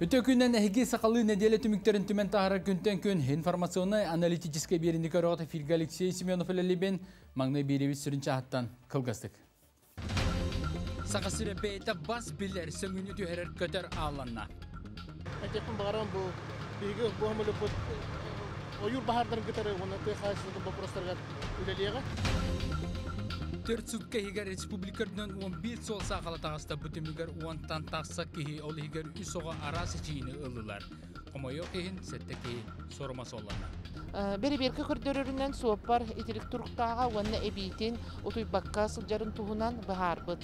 Үтүө күнүнэн эһиги сахалыы нэдиэлэ түмүктэрин түмэн таһаарар күнтэн күн информационнай аналитическай биэриини көрөҕүт. Эфиргэ Алексей Семенов үлэлиибин. Маҥнай биэриибит сүрүн чааһыттан кылгастык. Саха сирэ бэйэтэ бас билэр сөҥүүнү түһэрэр көтөр аалланна. Этиэхпин баҕарабын бу биһиги бу самолеппут ойуур баһаардарын кытары уонна тыа хаһаайыстыбатын боппуруостарыгар үлэлиэҕэ. Төрт сутка иһигэр республика үрдүнэн 11 суол саахала таҕыста. Бу түмүгэр уонтан тахса киһи, ол иһигэр үс оҕо араас эчийиини ыллылар. Хомойуох иһин, сэттэ киһи суорума суолланна. Бэрэбиэркэ көрдөрөрүнэн суоппар итирик туруктааҕа уонна эбиитин утуйбакка сылдьарын туһунан быһаарбыт.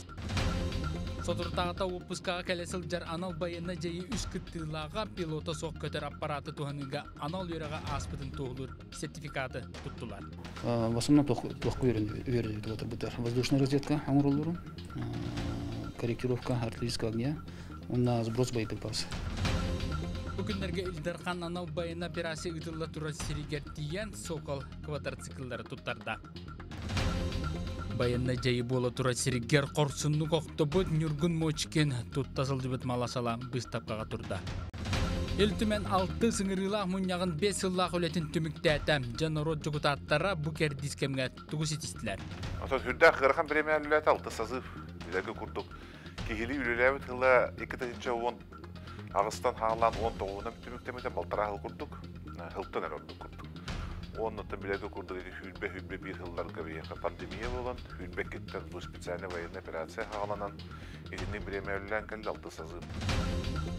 Соторутааҕыта уоппускаҕа кэлэ сылдьар анал байыаннай дьайыы үс кыттыылааҕа пилота суох көтөр аппарааты туһаныыга анал үөрэҕи ааспытын туоһулуур сертификаты туттулар. В основном туохка үөрэтибит воздушная разведка оҥороллорун, корректировка артиллерийского огня, уонна сброс боеприпасов. Бу күннэргэ Ил Дархан анал байыаннай операция ыытылла турар сиригэр тиийэн Сокол квадроцикллары туттарда. Байыаннай дьайыы буола турар сиригэр хорсуннук охтобут Ньургун Мочкин тутта сылдьыбыт мала-сала быыстапкаҕа турда. Ил Түмэн алты сыҥырыылаах мунньаҕын 5 сыллаах үлэтин түмүктээтэ. Дьон норуот дьокутааттара бу кэрдиис кэмҥэ тугу ситистилэр? Оттон сүрдээх ыарахан бириэмэ үлэлээтэ алты созыв. Үлэгэ курдук киһилии үлэлээбит сыла 2018-тан хаалаан 19-унан түмүктэммитэ балтараа сыл курдук. Сылтан эрэ ордук курдук. Уоннаттан билэргэ курдук ити сүүрбэ сүүрбэ биир сылларга биһиэхэ пандемия буолан, сүүрбэ иккиттэн бу специальная военная операция саҕаланан, итинник бириэмэ үлэлээн кэллэ алты созыв.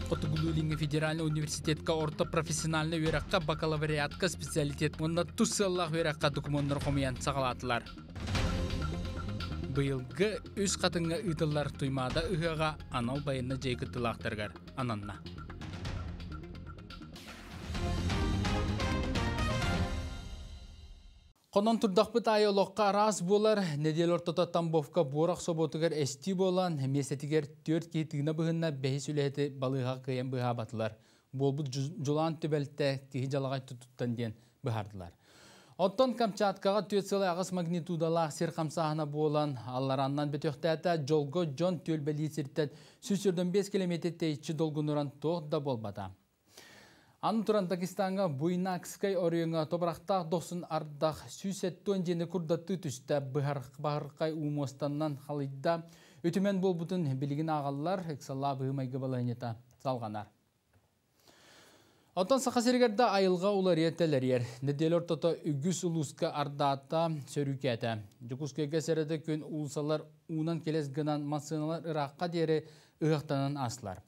Хотугулуу-Илиҥҥи федеральнай университетка орто профессиональнай үөрэххэ бакалавриатка специалитет уонна тус сыаллаах үөрэххэ докумуоннары хомуйан саҕалаатылар. Быйылгы Үс Хатыҥҥа ыытыллар Туймаада ыһыаҕа анал байыаннай дьайыы кыттыылаахтарыгар ананна. Хонон турдахпыт аайы олоххо араас буолар. Нэдиэлэ ортото Тамбовка буорах собуотугар эстии буолан, миэстэтигэр түөрт киһи тыына быһынна, бэһис үлэһити балыыһаҕа кыайан быыһаабатылар. Буолбут дьулаан түбэлтэ киһи дьалаҕай туттуттан диэн быһаардылар. Оттон Камчаткаҕа түөрт сыл аҕыс магнитудалаах сир хамсааһына буолан, аллараннан бөтөхтөөтө, дьолго дьон түөлбэлии сиртэн 145 километр тэйиччи долгунуран туох да буолбата. Аны туран Дагестаҥҥа Буйнакскай оройуоҥҥа тобурахтаах дохсун ардах 170 дьиэни курдаттыы түстэ, баһырхай уу муостанан халыйда. Үтүмэн буолбутун билигин ааҕаллар, ыксаллаах быһыы-майгы балаһыанньата салҕанар. Оттон Саха сиригэр да айылҕа уларыйа тэлэрийэр. Нэдиэлэ ортото үгүс улууска ардаата, сөрүүкээтэ. Дьокуускайга сэрэдэ күн уулусалар уунан кэлэс гынан массыыналар ыраахха диэри ыһыахтанан аастылар.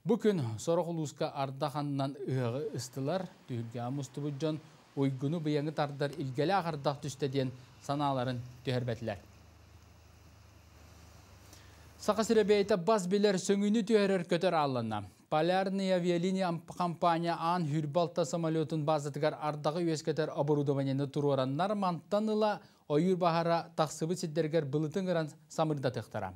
Бу күн сорох улууска ардах аннынан ыһыаҕы ыстылар, түһүлгэҕэ мустубут дьон уйгуну-быйаҥы тардар илгэлээх ардах түстэ диэн санааларын түһэрбэтилэр. Саха сирэ бэйэтэ бас билэр сөҥүүнү түһэрэр көтөр аалланна. Полярные авиалиния компания аан Хүрбалта самолетун базатыгар ардаҕы үөскэтэр оборудованиены туруораннар мантан ыла ойуур баһара тахсыбыт сирдэригэр былытын ыран самырдатыахтара.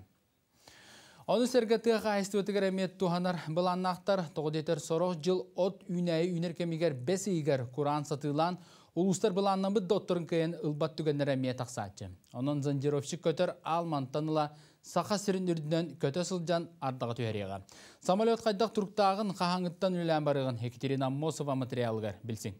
Ону сэргэ тыа хаһаайыстыбатыгар эмиэ туһанар былааннаахтар. Тоҕо диэтэр сорох дьыл от үүнээйи үүнэр кэмигэр бэс ыйыгар кураан сатыылаан улуустар былааннаммыт да отторун кыайан ылбат түгэннэрэ эмиэ тахсааччы. Онон зондировщик көтөр аал мантан ыла Саха сирин үрдүнэн көтө сылдьан ардаҕы түһэриэҕэ. Самолет хайдах туруктааҕын хаһааҥҥыттан үлэлээн барыаҕын Екатерина Аммосова материалыгар билсиҥ.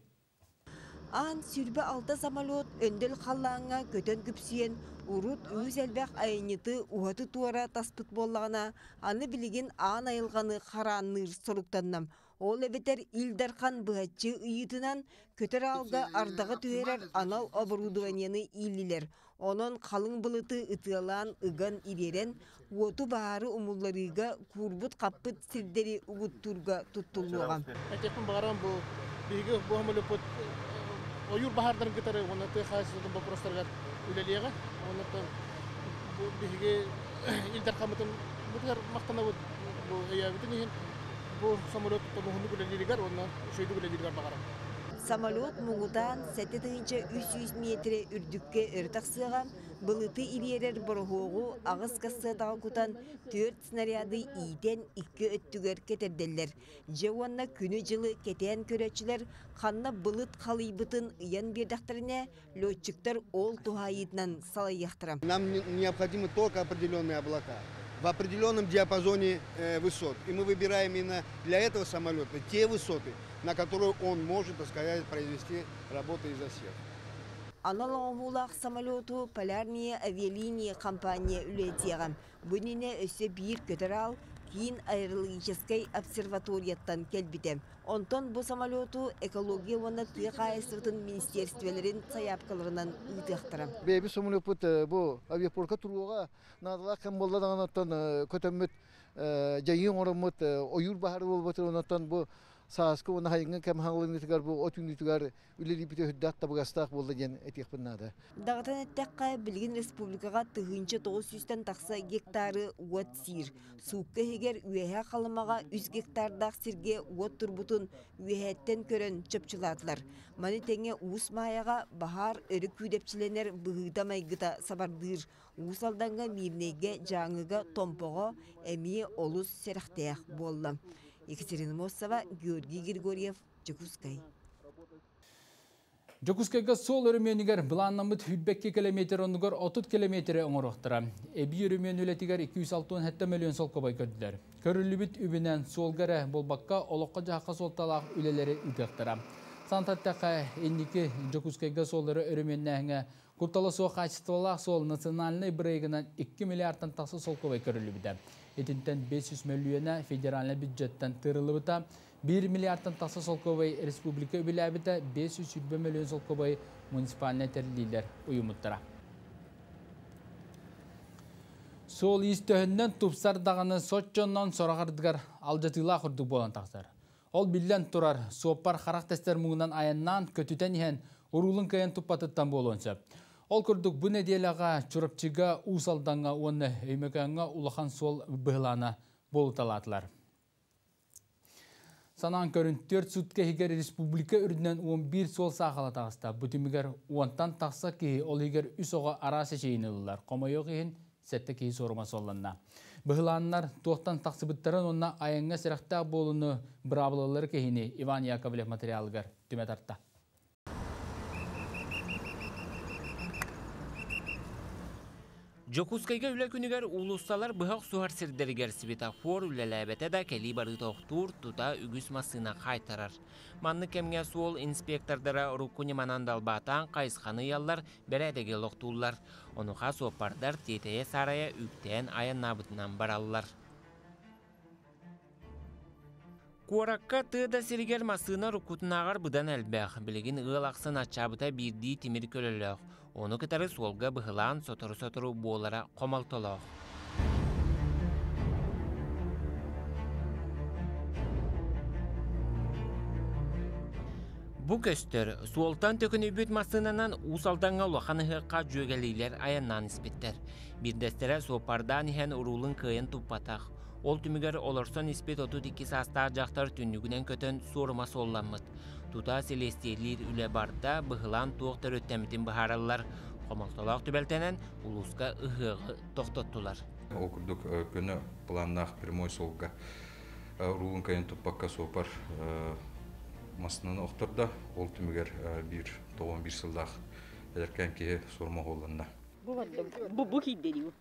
Аан 26 самолет өндөл халлааҥҥа көтөн күпсүйэн, урут үгүс элбэх айанньыты уһаты-туора таспыт буоллаҕына, аны билигин аан айылҕаны хараанныыр соруктанна. Ол эбэтэр Ил Дархан быһаччы ыйыытынан көтөр аалга ардаҕы түһэрэр анал оборудованиены ииллилэр. Онон халыҥ былыты ытыалаан ыган ириэрэн, уоту баһаары умулларыыга куурбут-хаппыт сирдэри угуттуурга туттуллуоҕа. Этиэхпин баҕарабын бу биһиги бу самолеппут ойуур баһаардарын кытары уонна тыа хаһаайыстыбатын боппуруостарыгар үлэлиэҕэ. Оннуттан бу биһиги Ил Дархаммытын бутугар махтанабыт бу өйөөбүтүн иһин бу самолет уһуннук үлэлииригэр уонна үчүгэйдик үлэлииригэр баҕарабын. Самолет муҥутаан 7300 миэтэрэ үрдүккэ өрө тахсыаҕа, былыты ириэрэр бороһуогу аҕыс кассетаҕа кутан, түөрт снаряды иитэн икки өттүгэр кэтэрдэллэр. Дьэ уонна күнү-дьылы кэтээн көрөөччүлэр ханна былыт халыйбытын ыйан биэрдэхтэринэ, летчиктар ол туһаайыытынан салайыахтара. Нам необходимы только определенные облака. в определенном диапазоне высот. И мы выбираем именно для этого самолета те высоты, на которые он может, так сказать, произвести работу и засев. Анал оҥоһуулаах самолету Полярные авиалинии компания үлэлэтиэҕэ. Бу иннинэ өссө биир көтөр аал Киин аэрологическай обсерваторияттан кэлбитэ. Онтон бу самолету экология уонна тыа хаһаайыстыбатын министиэристибэлэрин сайаапкаларынан ыытыахтара. Бэйэбит самолеппут бу авиапорка туруоҕа наадалаах кэм буолла даҕаны оттон көтөммүт дьайыы оҥороммут ойуур баһаары буолбатын онтон бу сааскы уонна сайыҥҥы кэм хаҥаланыытыгар бу от үүнүүтүгэр үлэлиирбит өһүрдээх табыгастаах буолла диэн этиэхпин наада. Даҕатан эттэххэ, билигин республикаҕа 1900-тэн тахса гектары уот сиир. Суукка иһигэр Үөһээ Халымаҕа үс гектардаах сиргэ уот турбутун үөһээттэн көрөн чопчулаатылар. Маны тэҥэ Уус Маайаҕа баһаар өрө күүдэпчилэнэр быһыыта-майгыта сабардыыр. Уус Алдаҥҥа, Миирнэйгэ, Дьааҥыга, Томпоҕо эмиэ олус сэрэхтээх буолла. Екатерина Мосова, Георгий Григорьев, Дьокуускай. Дьокуускайга суол өрөмүөнүгэр былааннаммыт 22 километр оннугар 30 километри оҥоруохтара. Эбии өрөмүөн үлэтигэр 267 миллион солкуобай көрдүлэр. Көрүллүбүт үбүнэн суолга эрэ буолбакка, олоххо-дьаһахха суолталаах үлэлэри ыытыахтара. Санататтахха, инники Дьокуускайга суоллары өрөмүөннээһиҥҥэ куттала суох хаачыстыбалаах суол национальнай бырайыгынан 2 миллиардтан тахса солкуобай көрүллүбүтэ. Итинтэн 500 мөлүйүөнэ федеральнай бюджеттан тыырыллыбыта. 1 миллиардтан тахса солкуобай республика үбүлээбитэ, 520 мөлүйүөн солкуобай муниципальнай тэриллиилэр уйуммуттара. Суол-иис төһөннөн тупсар даҕаны соччоннон сорох ардыгар алдьатыылаах курдук буолан тахсар. Ол биллэн турар, суоппар харах тэстэр муҥунан айаннаан көтүтэн иһэн уруулун кыайан туппатыттан буолуон сөп. Ол курдук бу нэдиэлэҕэ Чурапчыга, Уус Алдаҥҥа уонна Өймөкөөҥҥө улахан суол быһылаана буолуталаатылар. Санаан көрүн, 4 сутка иһигэр республика үрдүнэн 11 суол саахала таҕыста. Бу түмүгэр уонтан тахса киһи, ол иһигэр үс оҕо араас эчэйиини ыллылар. Хомойуох иһин, сэттэ киһи суорума суолланна. Быһылааннар туохтан тахсыбыттарын уонна айаҥҥа сэрэхтээх буолууну быраабылалары киһини Иван Яковлев материалыгар түмэ тарта. Дьокуускайга үлэ күнүгэр уулуссалар быһа охсуһар сирдэригэр светофор үлэлээбэтэ да кэлии барыыта охтуур, тута үгүс массыына хаайтарар. Маннык кэмҥэ суол инспектордара урукку ньыманан далбаатаан хайысханы ыйаллар, бэрээдэги олохтууллар. Онуоха суоппардар тиэтэйэ-саарайа үктээн айаннаабытынан бараллар. Куоракка тыа да сиригэр массыына уруккутунааҕар быдан элбэх. Билигин ыал ахсын аччаабыта биирдии тимир көлөлөөх. Ону кытары суолга быһылаан сотору-сотору буолара хомолтолоох. Бу көстөр, суолтан төкүнүйбүт массыынанан Уус Алдаҥҥа улахан ыһыахха дьүөгэлиилэр айаннаан испиттэр. Биирдэстэрэ суоппардаан иһэн уруулун кыайан туппатах. Ол түмүгэр олорсон испит 32 саастаах дьахтар түннүгүнэн көтөн суорума суолламмыт. Тута силиэстийэлиир үлэ барда, быһылаан туох төрүттэммитин быһаараллар. Хомолтолоох түбэлтэнэн улууска ыһыаҕы тохтоттулар. Ол курдук көнө планнаах прямой суолга уруулун кыайан туппакка суопар массыынаны охтордо. Ол түмүгэр биир 91 сыллаах эдэркээн киһи суорума суолланна. Бу кийдери.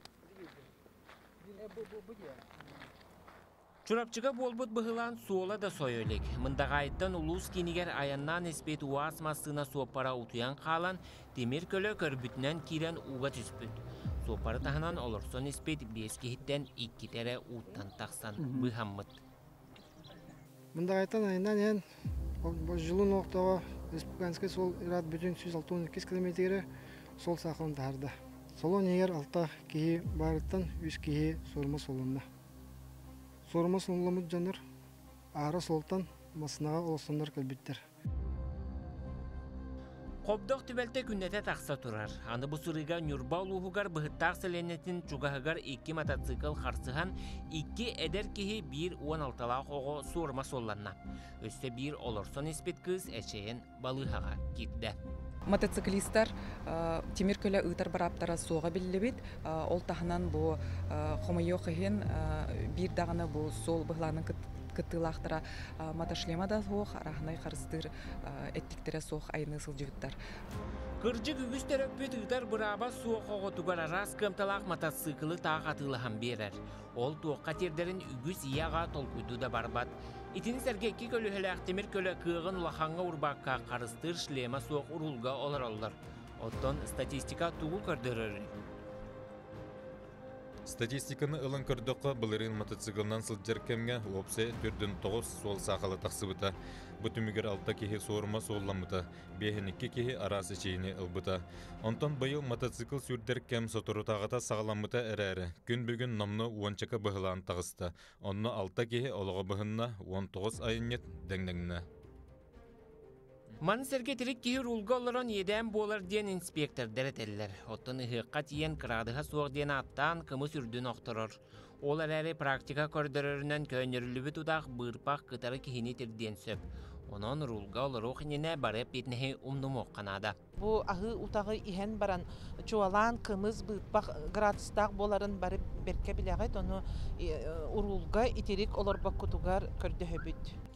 Чурапчыга буолбут быһылаан суола да сойо илик. Мындаҕаайыттан улуус киинигэр айаннаан испит УАЗ массыына суоппара утуйан хаалан, тимир көлө көрбүтүнэн киирэн ууга түспүт. Суоппары таһынан олорсон испит биэс киһиттэн иккитэ эрэ ууттан тахсан быыһаммыт. Мындаҕайтан айаннаан иһэн Жилун олохтооҕо республиканскай суол ыраат бүтүн 162 километры суол саахалын таһаарда. Салон иһигэр алта киһи баарыттан үс киһи суорума суолланна. Суорума суолламмыт дьоннор аара суолтан массыынаҕа олорсоннор кэлбиттэр. Хобдох түбэлтэ күннэтэ тахса турар. Аны бу сырыыга Ньурба улууһугар Быһыттаах сэлиэнньэтин чугаһыгар икки мотоцикл харсыһан, икки эдэр киһи биир уон алталаах оҕо суорума суолланна. Өссө биир олорсон испит кыыс эчэйэн балыыһаҕа киирдэ. Мотоциклистар тимир көлө ыытар бырааптара суоҕа биллибит. Ол таһынан бу хомойуох иһин биир даҕаны бу суол быһылаанын кыттыылаахтара мотошлема да суох, арааһынай харыстыыр эттиктэрэ суох айаныы сылдьыбыттар. Кырдьык, үгүс төрөппүт ыытар бырааба суох оҕотугар араас кыамталаах матассыыкылы таах атыылаһан биэрэр. Ол туохха тиэрдэрин үгүс ийэ-аҕа толкуйдуу да барбат. Итини сэргэ икки көлүөһэлээх тимир көлө кыаҕын улахаҥҥа урбаакка харыстыыр шлема суох уруулга олороллор. Оттон статистика тугу көрдөрөрүй? Статистиканы ылан көрдөххө, былырыын мотоциклынан сылдьар кэмҥэ уопсай 49 суол саахала тахсыбыта. Бу түмүгэр алта киһи суорума суолламмыта, 52 киһи араас эчэйиини ылбыта. Онтон быйыл мотоцикл сүүрдэр кэм соторутааҕыта саҕаламмыта эрээри, күн бүгүн номнуо уончака быһылаан таҕыста. Онно алта киһи олоҕо быһынна, 19 айанньыт дэҥнэҥнэ. Маны сэргэ итирик киһи уруулга олорон иэдээн буолар диэн инспектордар этэллэр. Оттон ыһыахха тиийэн кыраадыһа суох диэн ааттаан кымыс үрдүн охторор. Ол эрээри практика көрдөрөрүнэн көөнньөрүллүбүт утах быырпах кытары киһини тирдиэн сөп. Онон уруулга олоруох иннинэ бары эппиэтинэһи умнумуохха наада. Бу аһыы утаҕы иһэн баран чуолаан кымыс быыппах градустаах буоларын бары бэркэ билэҕит, ону уруулга итирик олорбоккутугар көрдөһөбүт.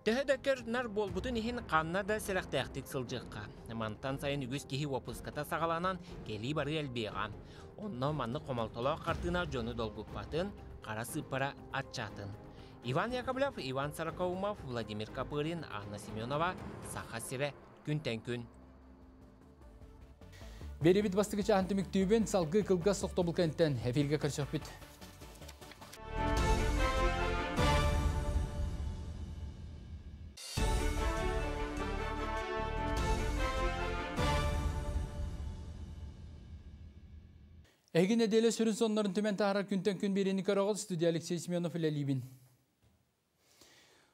Төһө да көр-нар буолбутун иһин ханна да сэрэхтээхтик сылдьыахха. Мантан сайын үгүс киһи уоппуската саҕаланан кэлии-барыы элбиэҕэ. Онно маннык хомолтолоох хартыына дьону долгуппатын, хара сыыппара аччаатын. Иван Яковлев, Иван Сорокоумов, Владимир Копырин, Анна Семенова, Саха сирэ, күнтэн күн. Беребит бастакы чааһын түмүктүүбүн, салгыы кылгас тохтобул кэнтэн эфиргэ көрсөхпүт. Эһиги нэдиэлэ сүрүн соннорун түмэн таһаарар күнтэн күн биэриини көрөҕүт, студия Алексей Семенов үлэлиибин.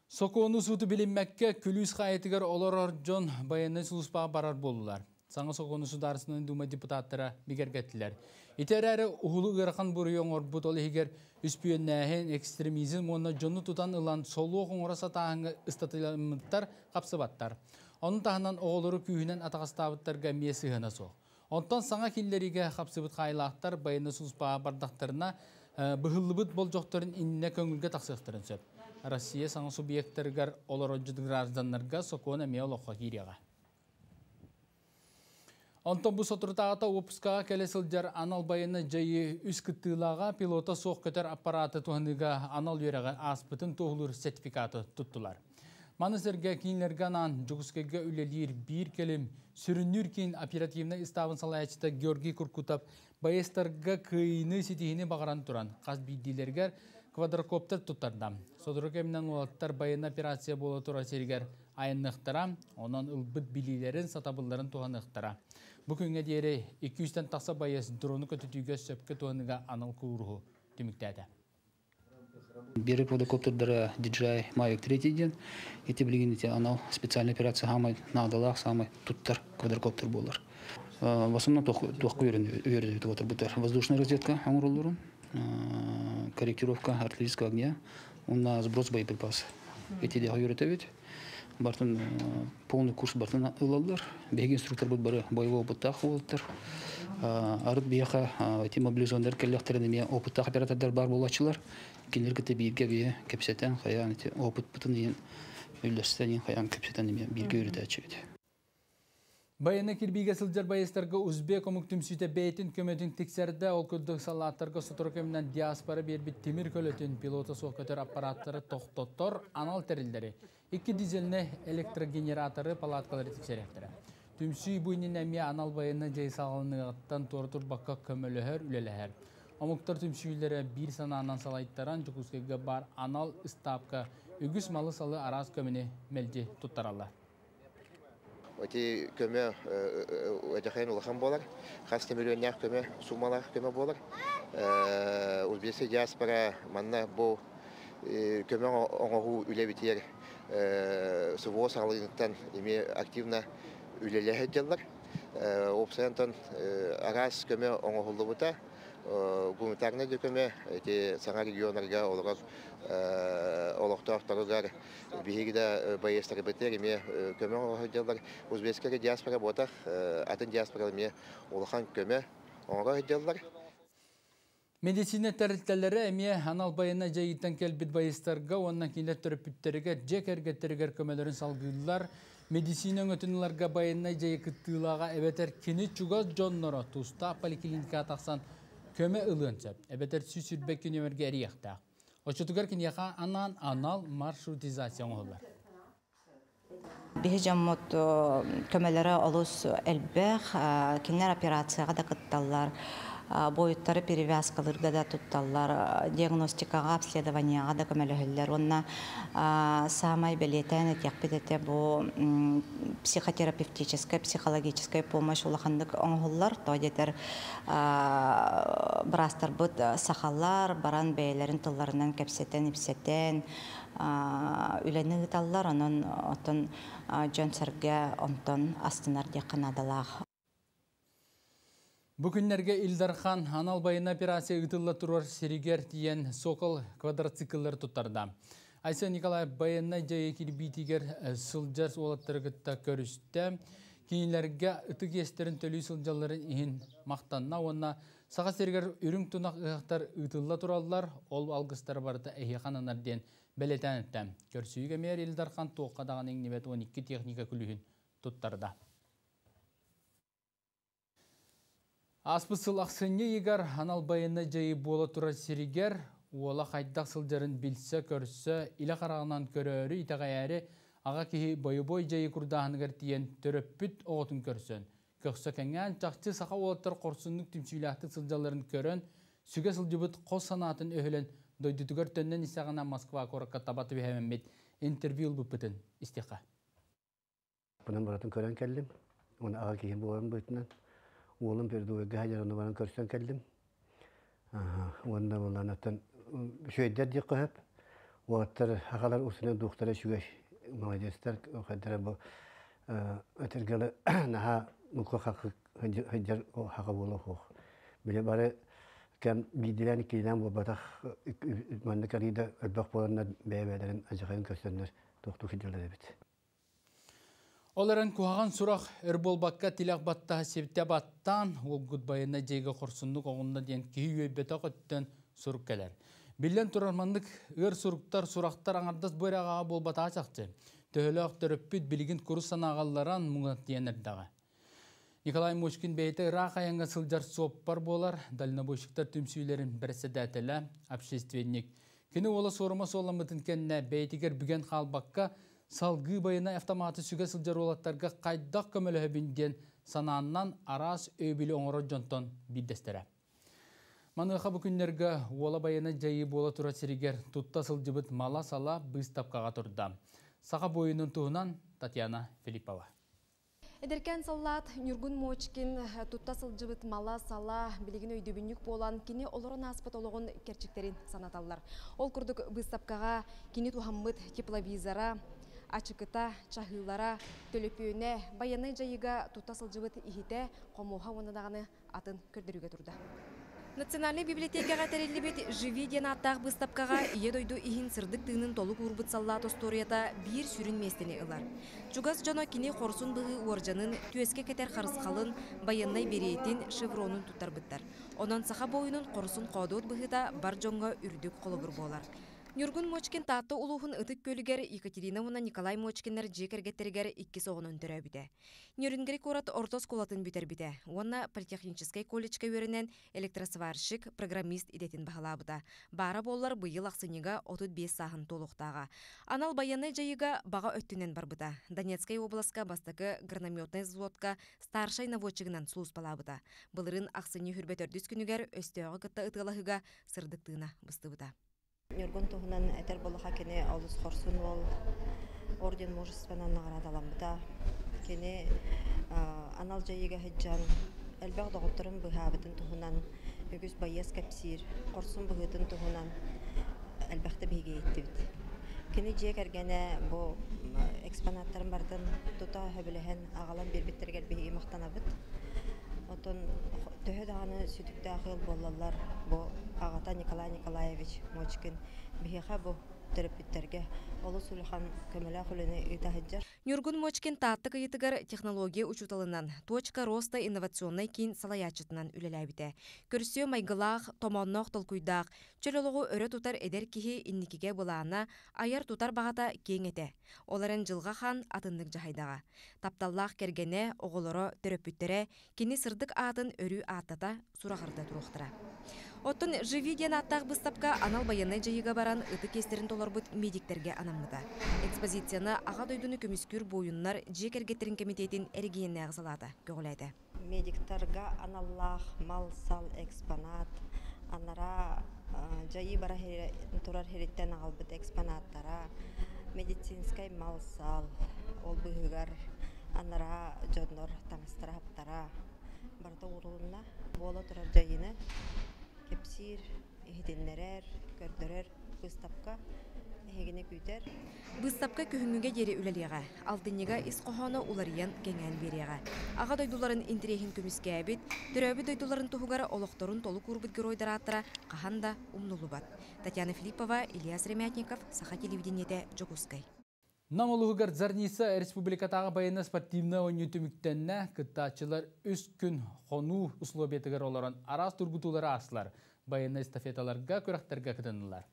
Сокуону сууту билиммэккэ күлүүс хаайытыгар олорор дьон байыаннай сулууспаҕа барар буоллулар. Саҥа сокуону Судаарыстыбаннай Дума депутаттара бигэргэттилэр. Ити эрээри уһулу ыарахан буруйу оҥорбут, ол иһигэр үспүйүөннээһин, экстремизм уонна дьону тутан ылан солуох оҥоро сатааһыҥҥа ыстатыйаламмыттар хапсыбаттар. Ону таһынан оҕолору күүһүнэн атаҕастаабыттарга эмиэ сыһыана суох. Онтон саҥа киллэриигэ хапсыбыт хаайылаахтар байыаннай сулууспаҕа бардахтарына быһыллыбыт болдьохторун иннинэ көҥүлгэ тахсыахтарын сөп. Россия саҥа субъектарыгар олорордьут гражданнарга сокуон эмиэ олоххо киириэҕэ. Онтон бу соторутааҕыта уоппускаҕа кэлэ сылдьар анал байыаннай дьайыы үс кыттыылааҕа пилота суох көтөр аппараты туһаныыга анал үөрэҕи ааспытын туоһулуур сертификаты туттулар. Маны сэргэ кинилэргэ анаан Дьокуускайга үлэлиир биир кэлим сүрүннүүр киин оперативнай ыстаабын салайааччыта Георгий Куркутов байыастарга кыайыыны ситиһиини баҕаран туран, хас биирдиилэригэр квадрокоптер туттарда. Сотору кэминэн уолаттар байыаннай операция буола турар сиригэр айанныахтара, онон ылбыт билиилэрин, сатабылларын туһаныахтара. Бу күҥҥэ диэри 200-тэн тахса байыас дрону көтүтүүгэ сөпкө туһаныыга анал кууруһу түмүктээтэ. Биир квадрокоптердара DJI Mavic 3 диэн. Ити билигин ити анал специальная операция саамай наадалаах, саамай туттар квадрокоптер буолар. В основном туохка үөрэтибит воздушная разведка оҥороллорун, корректировка артиллерийского огня, уонна сброс боеприпаса. Ити дэҕэ үөрэтэбит. Бартын полный курс бартын ылаллар. Биһиги инструкторбут бары боевой опыттаах уолаттар. Арыт биһиэхэ ити мобилизованнар кэллэхтэрин эмиэ опыттаах оператордар баар буолааччылар. Кинилэр кытта бииргэ бие кэпсэтэн, хайаан ити опытпытын иһин үллэстэн иһин хайаан кэпсэтэн эмиэ бииргэ үөрэтээччибит. Байыаннай кирбиигэ сылдьар байыастарга узбек омук түмсүүтэ бэйэтин көмөтүн тиксэрдэ. Ол курдук саллааттарга сотору кэминэн диаспора биэрбит тимир көлөтүн, пилота суох көтөр аппараттары тохтотор анал тэриллэри, икки дизельнэй электрогенераторы, палаткалары тиксэриэхтэрэ. Түмсүү бу иннинэ эмиэ анал байыаннай дьайыы саҕаланыаҕыттан туора турбакка көмөлөһөр, үлэлэһэр. Омуктар түмсүүлэрэ биир санаанан салайтаран Дьокуускайга баар анал ыстаапка үгүс малы-салы араас көмөнү мэлдьи туттараллар. Ити көмө эдэхэйин улахан буолар. Хас да миллионнаах көмө, суммалаах көмө буолар. Узбекскай диаспора манна бу көмө оҥоһуу үлэбитигэр СВО саҕалыытыттан эмиэ активно үлэлэһэ сылдьаллар. Уопсайынан араас көмө оҥоһуллубута. Гуманитарнай да көмө ити саҥа регионарга олорор олохтоохторугар биһиги да байыастарбытыгар эмиэ көмө оҥоро сылдьаллар. Узбекскай диаспора буотах, атын диаспора эмиэ улахан көмө оҥоро сылдьаллар. Медицина тэрилтэлэрэ эмиэ анал байыаннай дьайыыттан кэлбит байыастарга уонна кинилэр төрөппүттэригэр, дьиэ кэргэттэригэр көмөлөрүн салгыыллар. Медицина өҥөтүн ыларга байыаннай дьайыы кыттыылааҕа эбэтэр кини чугас дьонноро тустаах поликлиникаҕа тахсан көмө ылыан сөп. Эбэтэр 122 нүөмэргэ эрийиэхтээх. Оччотугар киниэхэ анаан анал маршрутизация оҥоһуллар. Биһи дьоммут көмөлөрө олус элбэх, кинилэр операцияҕа да кытталлар, буойуттары перевязкалыырга да тутталлар, диагностикаҕа, обследованиеҕа да көмөлөһөллөр. Уонна саамай бэлиэтээн этиэхпит этэ бу психотерапевтическая, психологическая помощь улаханнык оҥоһуллар. Тоҕо диэтэр быраастарбыт сахалар баран бэйэлэрин тылларынан кэпсэтэн-ипсэтэн үлэни ыыталлар, онон оттон дьон-сэргэ онтон астынар диэххэ наадалаах. Бу күннэргэ Ил Дархан анал байыаннай операция ыытылла турар сиригэр тиийэн Сокол квадроцикллары туттарда. Айсен Николаев байыаннай дьайыы кирбиитигэр сылдьар уолаттары кытта көрүстэ. Кинилэргэ ытык иэстэрин төлүү сылдьалларын иһин махтанна уонна Саха сиригэр үрүҥ тунах ыһыахтар ыытылла тураллар, ол алгыстара барыта эһиэхэ ананар диэн бэлиэтээн эттэ. Көрсүһүүгэ мээр Ил Дархан туохха даҕаны иҥнибэт 12 техника күлүүһүн туттарда. Ааспыт сыл ахсынньы ыйыгар анал байыаннай дьайыы буола турар сиригэр уола хайдах сылдьарын билсэ-көрсө, илэ хараҕынан көрөөрү, итэҕэйээри аҕа киһи бойобуой дьайыы курдааһыныгар тиийэн төрөппүт оҕотун көрсөн, көхсө кэҥээн, чахчы саха уолаттар хорсуннук түмсүүлээхтик сылдьалларын көрөн, сүгэ сылдьыбыт хос санаатын өһүлэн дойдутугар төннөн истэҕинэ Москва куоракка таба түбэһэммит интервью ылбыппытын истиэххэ. Бунан барытын көрөн кэллим. Уонна аҕа киһи буолан быһыытынан уолум передовойга сылдьар ону баран көрсөн кэллим. Уонна буолан оттон үчүгэйдэр диэххэ сөп. Уолаттар аҕалар устунан дуохтара үчүгэй. Молодецтар хайдара бу этэргэлэ наһаа мука хакы сылдьар хака буола суох. Били бары кэм биирдилээн иккилээн буолбатах маннык арыйда элбэх буоланнар бэйэ-бэйэлэрин адьахайын көрсөннөр туохтуу сылдьаллар эбит. Ол эрэн куһаҕан сурах өр буолбакка тилэх баттаһа сибтэ баттаан, уолгут байыаннай дьиэгэ хорсуннук оҕунна диэн киһи үөйбэтэх өттүн сурук кэлэр. Биллэн турар маннык ыар суруктар, сурахтар аҥардас бу эрэ аҕаҕа буолбатаҕа чахчы. Төһөлөөх төрөппүт билигин курус санааҕалларан муҥа тиийэн эрдэҕэ. Николай Мочкин бэйэтэ ыраах айаҥҥа сылдьар суоппар буолар, дальнобойщиктар түмсүүлэрин бэрэссэдээтэлэ, общественник. Кини уола суорума суолламмытын кэннэ бэйэтигэр бүгэн хаалбакка, салгыы байыаннай автоматы сүгэ сылдьар уолаттарга хайдах көмөлөһөбүн диэн санааннан араас өйөбүлү оҥорор дьонтон биирдэстэрэ. Маныаха бу күннэргэ уола байыаннай дьайыы буола турар сиригэр тутта сылдьыбыт мала-сала быыстапкаҕа турда. Саха буойунун туһунан Татьяна Филиппова. Эдэркээн саллаат Ньургун Мочкин тутта сылдьыбыт мала-сала билигин өйдөбүнньүк буолан кини олорон ааспыт олоҕун кэрчиктэрин санаталлар. Ол курдук быыстапкаҕа кини туһаммыт тепловизора, ачыкыта, чаһыылара, төлөпүөнэ, байыаннай дьайыыга тутта сылдьыбыт иһитэ, хомуоһа уонна даҕаны атын көрдөрүүгэ турда. Национальнай библиотекаҕа тэриллибит «Живи» диэн ааттаах быыстапкаҕа Ийэ дойду иһин сырдык тыынын толук уурбут саллаат остуоруйата биир сүрүн миэстэни ылар. Чугас дьоно кини хорсун быһыы уордьанын, түөскэ кэтэр харысхалын, байыаннай бэриэтин, шевронун туттарбыттар. Онон саха буойунун хорсун-хоодуот быһыыта бар дьоҥҥо үрдүк холобур буолар. Ньургун Мочкин Таатта улууһун Ытык Күөлүгэр Екатерина уонна Николай Мочкиннар дьиэ кэргэттэригэр иккис оҕонон төрөөбүтэ. Нерюнгри куорат орто оскуолатын бүтэрбитэ уонна политехническай колледжка үөрэнэн электросварщик, программист идэтин баһылаабыта. Баара буоллар быйыл ахсынньыга 35 сааһын туолуохтааҕа. Анал байыаннай дьайыыга баҕа өттүнэн барбыта. Донецкай уобаласка бастакы граномётнай взводка старшай наводчигынан сулууспалаабыта. Былырыын ахсынньы хүрбэ төрдүс күнүгэр өстөөҕү кытта ытыалаһыыга сырдык тыына быстыбыта. Ньургун туһунан этэр буоллахха кини олус хорсун уол, орден мужествонан наҕараадаламмыта. Кини анал дьайыыга сылдьан элбэх доҕотторун быыһаабытын туһунан үгүс байыас кэпсиир, хорсун быһыытын туһунан элбэхтэ биһиги иһиттибит. Кини дьиэ кэргэнэ бу экспонаттарын барытын тута сөбүлэһэн аҕалан биэрбиттэригэр биһиги махтанабыт. Оттон төһө даҕаны сүтүктээх ыал буоллаллар, бу аҕата Николай Николаевич Мочкин биһиэхэ бу Төрөппүттэргэ олус улахан көмөлөөх үлэни ыыта сылдьар. Ньургун Мочкин Таатта Кыйытыгар технология учууталынан, Точка роста инновационнай киин салайааччытынан үлэлээбитэ. Көрсүө майгылаах, томоонноох толкуйдаах, чөл олоҕу өрө тутар эдэр киһи инникигэ былаана, айар-тутар баҕата киэҥ этэ. Ол эрэн дьылҕа хаан атыннык дьаһайдаҕа. Тапталлаах кэргэнэ, оҕолоро, төрөппүттэрэ кини сырдык аатын өрүү ааттата, сураҕырда туруохтара. Оттон «Живи» диэн ааттаах быыстапка анал байыаннай дьайыыга баран ытык иэстэрин толорбут медиктэргэ анаммыта. Экспозицияны Аҕа дойдуну көмүскүүр буойуннар дьиэ кэргэттэрин кэмитиэтин эрэгийиэннээҕи салаата көҕүлээтэ. Медиктарга аналлаах мал-сал экспонат, анараа дьайыы бара турар сириттэн аҕалбыт экспонаттара, медицинскэй мал-сал, ол быыһыгар анараа дьоннор таҥастара-саптара барыта уурулунна. Буола турар дьайыыны кэпсиир, иһитиннэрэр, көрдөрөр быыстапка эһигини күүтэр. Быыстапка күһүҥҥүгэ диэри үлэлиэҕэ. Алтынньыга ис хоһооно уларыйан, кэҥээн биэриэҕэ. Аҕа дойдуларын интэриэһин көмүскээбит, төрөөбүт дойдуларын туһугар олохторун толук уурбут геройдар ааттара хаһан да умнуллубат. Татьяна Филиппова, Илья Сремятников, Саха телевидениетэ, Дьокуускай. Нам улууһугар Зарница республикатааҕы байыаннай-спортивнай оонньуу түмүктэннэ. Кыттааччылар үс күн хонуу условиятыгар олорон араас тургутуулары аастылар. Байыаннай эстафеталарга, күрэхтэргэ кытыннылар.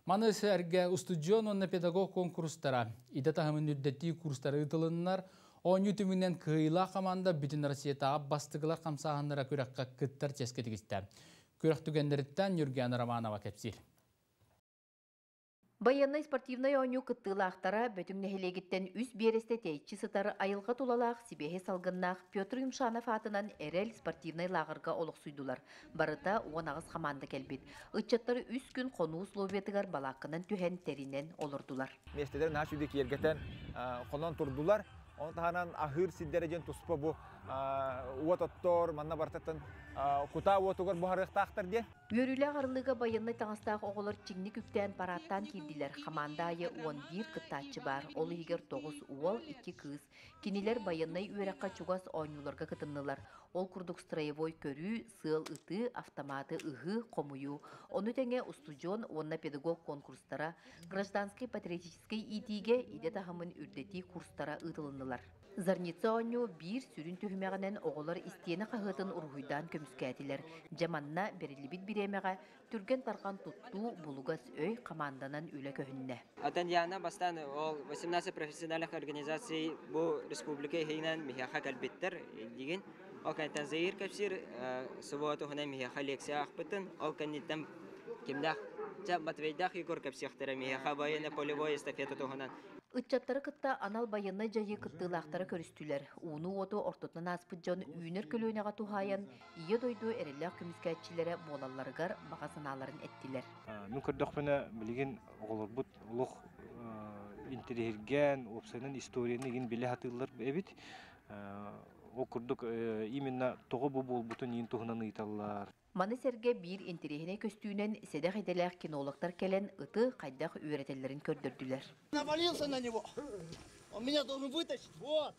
Маны сэргэ устудьуон уонна педагог конкурстара, идэ таһымын үрдэтии курстара ыытылыннар. Оонньуу түмүгүнэн кыайыылаах хамаанда бүтүн Россиятааҕы бастыгылар хамсааһыннара күрэххэ кыттар чиэскэ тигистэ. Күрэх түгэннэриттэн Нюргиана Романова кэпсиир. Байыаннай-спортивнай оонньуу кыттыылаахтара Бөтүҥ нэһилиэгиттэн үс биэрэстэ тэйиччи сытар айылҕа тулалаах сибиэһэй салгыннаах Петр Юмшанов аатынан Эрэл спортивнай лааҕырга олохсуйдулар. Барыта 18 хамаанда кэлбит. Ыччаттар үс күн хонуу условиятыгар балаакканан түһэн тэринэн олордулар. Миэстэлэрин наһаа үчүгэй киэргэтэн хонон турдулар. Ону таһынан аһыыр сирдэрэ диэн туспа бу уот оттор, манна барытыттан кутаа уотугар буһарыахтаахтар диэн. Үөрүүлээх арыллыыга байыаннай таҥастаах оҕолор чиҥник үктээн параадтаан киирдилэр. Хамаанда аайы 11 кыттааччы баар, ол иһигэр тоҕус уол, икки кыыс. Кинилэр байыаннай үөрэххэ чугас оонньууларга кытыннылар. Ол курдук строевой көрүү, сыал ытыы, автоматы ыһыы, хомуйуу. Ону тэҥэ устудьуон уонна педагог конкурстара, гражданскай патриотическай иитиигэ идэ таһымын үрдэтии курстара ыытылыннылар. Зарница оонньуу биир сүрүн түһүмэҕинэн оҕолор истиэнэ хаһыатын уруһуйдаан көмүскээтилэр. Дьэ манна бэриллибит бириэмэҕэ түргэн-тарҕан туттуу, булугас өй хамаанданан үлэ көһүннэ. Оттон Диана бастаан ол 18 профессиональных организаций бу республика иһинэн миһиэхэ кэлбиттэр диигин. Ол кэнниттэн Заир кэпсиир СВО туһунан миһиэхэ лекция аахпытын. Ол кэнниттэн кимнээх Чэ, Матвейдаах Егор кэпсиэхтэрэ миһиэхэ военно-полевой эстафета туһунан. Ыччаттары кытта анал байыаннай дьайыы кыттыылаахтара көрүстүлэр. Ууну-уоту ортотунан ааспыт дьон үүнэр көлүөнэҕэ туһаайан Ийэ дойду эрэллээх көмүскээччилэрэ буолалларыгар баҕа санааларын эттилэр. Мин көрдөхпүнэ, билигин оҕолорбут олох интэриэһиргээн, уопсайынан историяны игин билэ сатыыллар эбит. Ол курдук именно тоҕо бу буолбутун иин туһунан ыйыталлар. Маны сэргэ биир интэриэһинэй көстүүнэн сэдэх идэлээх кинологтар кэлэн ыты хайдах үөрэтэллэрин көрдөрдүлэр. Навалился на него. Он меня должен вытащить. Вот.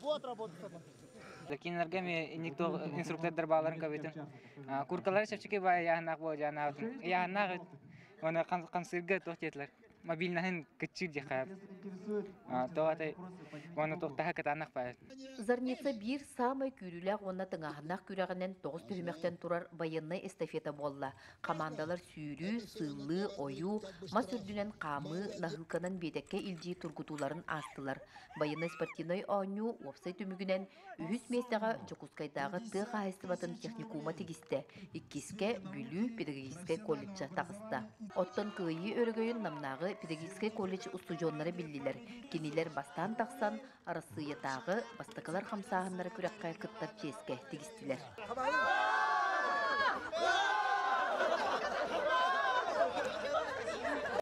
Вот работа собака. Кинилэргэ эмиэ инник инструктордар бааларын көбүтүм. Куркалары чэпчэки баай ыйааһыннаах буо дьанаабытым. Ыйааһыннаах уонна хамсыырга туох диэтилэр. Мобильнаһын кыччыыр диэххэ. Тоҕо атай уонна туохтаһа кытаанах баар. Зарница биир саамай күүрүүлээх уонна тыҥааһыннаах күрэҕинэн тоҕус түһүмэхтэн турар байыаннай эстафета буолла. Хамаандалар сүүрүү, сыыллыы, ойуу, мас үрдүнэн хаамыы, наһыылканан биэтэккэ илдьии тургутууларын аастылар. Байыаннай-спортивнай оонньуу уопсай түмүгүнэн үһүс миэстэҕэ Дьокуускайдааҕы тыа хаһаайыстыбатын техникума тигистэ, иккискэ Бүлүү педагогическай колледжа таҕыста. Оттон кыайыы өрөгөйүн Намнааҕы педагогическай колледж устудьуоннара биллилэр. Кинилэр бастаан тахсан, Арассыыйатааҕы бастакылар хамсааһыннара күрэххэ кыттар чиэскэ тигистилэр.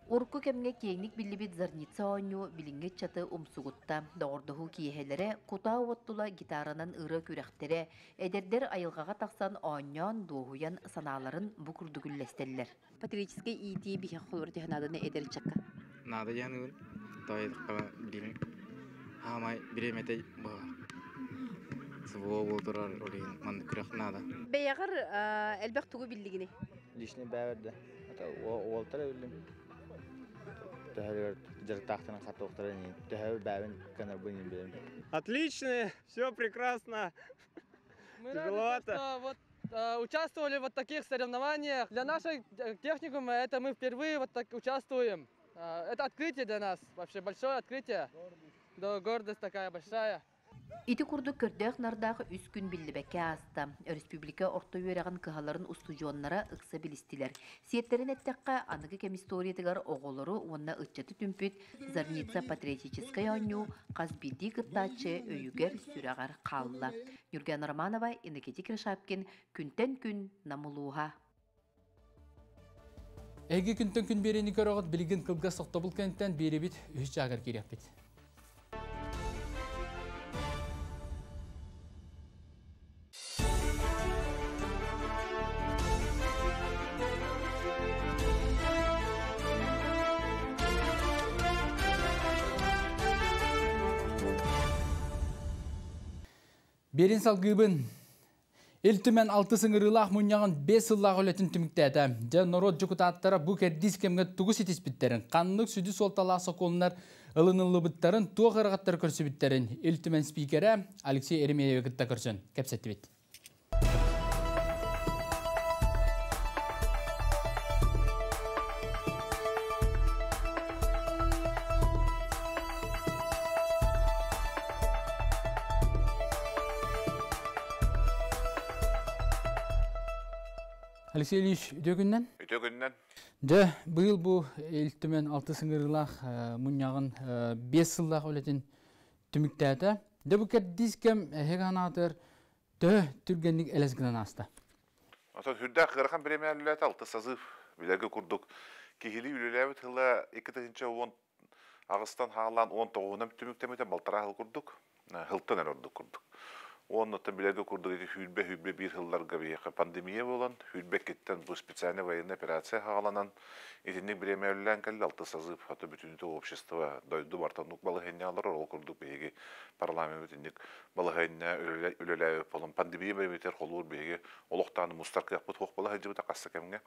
Урукку кэмҥэ киэҥник биллибит Зарница оонньуу билиҥҥи ыччаты умсугутта. Доҕордоһуу киэһэлэрэ, кутаа уот тула гитаранан ырыа күрэхтэрэ, эдэрдэр айылҕаҕа тахсан оонньоон, дуоһуйан санааларын бу курдук үллэстэллэр. Патриотическай иитии биһиэхэ холобур түһэ нааданы эдэр ыччакка. Наада диэн тоойдоххо билим хаамай бириэмэтэ быһа СВО буола турар ол иһин маннык күрэх наада. Бэйэҕэр элбэх тугу биллигиний? Личный бэйэбэр да. Это уолтар биллим. Төһөлөр дьарыктаахтарын хатыахтарын төһө бэйэбин кыанарбын билэбин. Отлично, все прекрасно. Мы рады, что вот участвовали в таких соревнованиях. Для нашей техникума это мы впервые вот так участвуем. Это открытие для нас, вообще большое открытие. Да, гордость такая большая. Ити курдук көрдөөх-нардаах үс күн биллибэккэ ааста. Өрөспүүбүлүкэ орто үөрэҕин кыһаларын устудьуоннара ыкса билистилэр. Сиэттэрин эттэххэ, аныгы кэм историятыгар оҕолору уонна ыччаты түмпүт Зарница патриотическай оонньуу хас биирдии кыттааччы өйүгэр-сүрэҕэр хаалла. Нюргана Романова, Иннокентий Киршапкин, Күнтэн күн Нам улууһа. Эһиги күнтэн күн биэриини көрөҕүт, билигин кылгас тохтобул кэнниттэн биэрибит үһүс чаагар киириэхпит. Берин салгыыбын. Ил Түмэн алтыс ыҥырыылаах мунньаҕын 5 сыллаах үлэтин түмүктээтэ. Дьэ, норуот дьокутааттара бу кэрдиис кэмҥэ тугу ситиспиттэрин, ханнык сүдү суолталаах сокуоннар ылыныллыбыттарын, туох ыарахаттары көрсүбүттэрин Ил Түмэн спикерэ Алексей Еремеевы кытта көрсөн кэпсэттибит. Алексей Ильич, үтүө күннэн. Үтүө күннэн. Дьэ, быйыл бу Ил Түмэн алтыс ыҥырыылаах мунньаҕын 5 сыллаах үлэтин түмүктээтэ. Дьэ, бу кэрдиис кэм эһиги санаатыгар төһө түргэнник элэс гынан ааста? Оттон сүрдээх ыарахан бириэмэ үлэлээтэ алты созыв. Билэргэ курдук киһилии үлэлээбит тыла 2018-тан хаалаан 19-унан түмүктэммитэ балтараа сыл курдук. Сылтан эрэ ордук курдук. Уоннаттан билэргэ курдук ити сүүрбэ-сүүрбэ биир сылларга биһиэхэ пандемия буолан, сүүрбэ иккиттэн бу специальнай военная операция саҕаланан, итинник бириэмэ үлэлээн кэллэ алты созыв, ото бүтүннүү общество дойду барыта оннук балаһыанньа олорор, ол курдук биһиги парламент итинник балаһыанньа үлэлээбит буолан, пандемия бириэмэтигэр холуур биһиги олохтоон мустар кыахпыт суох буола сылдьыбыта хас да кэмҥэ.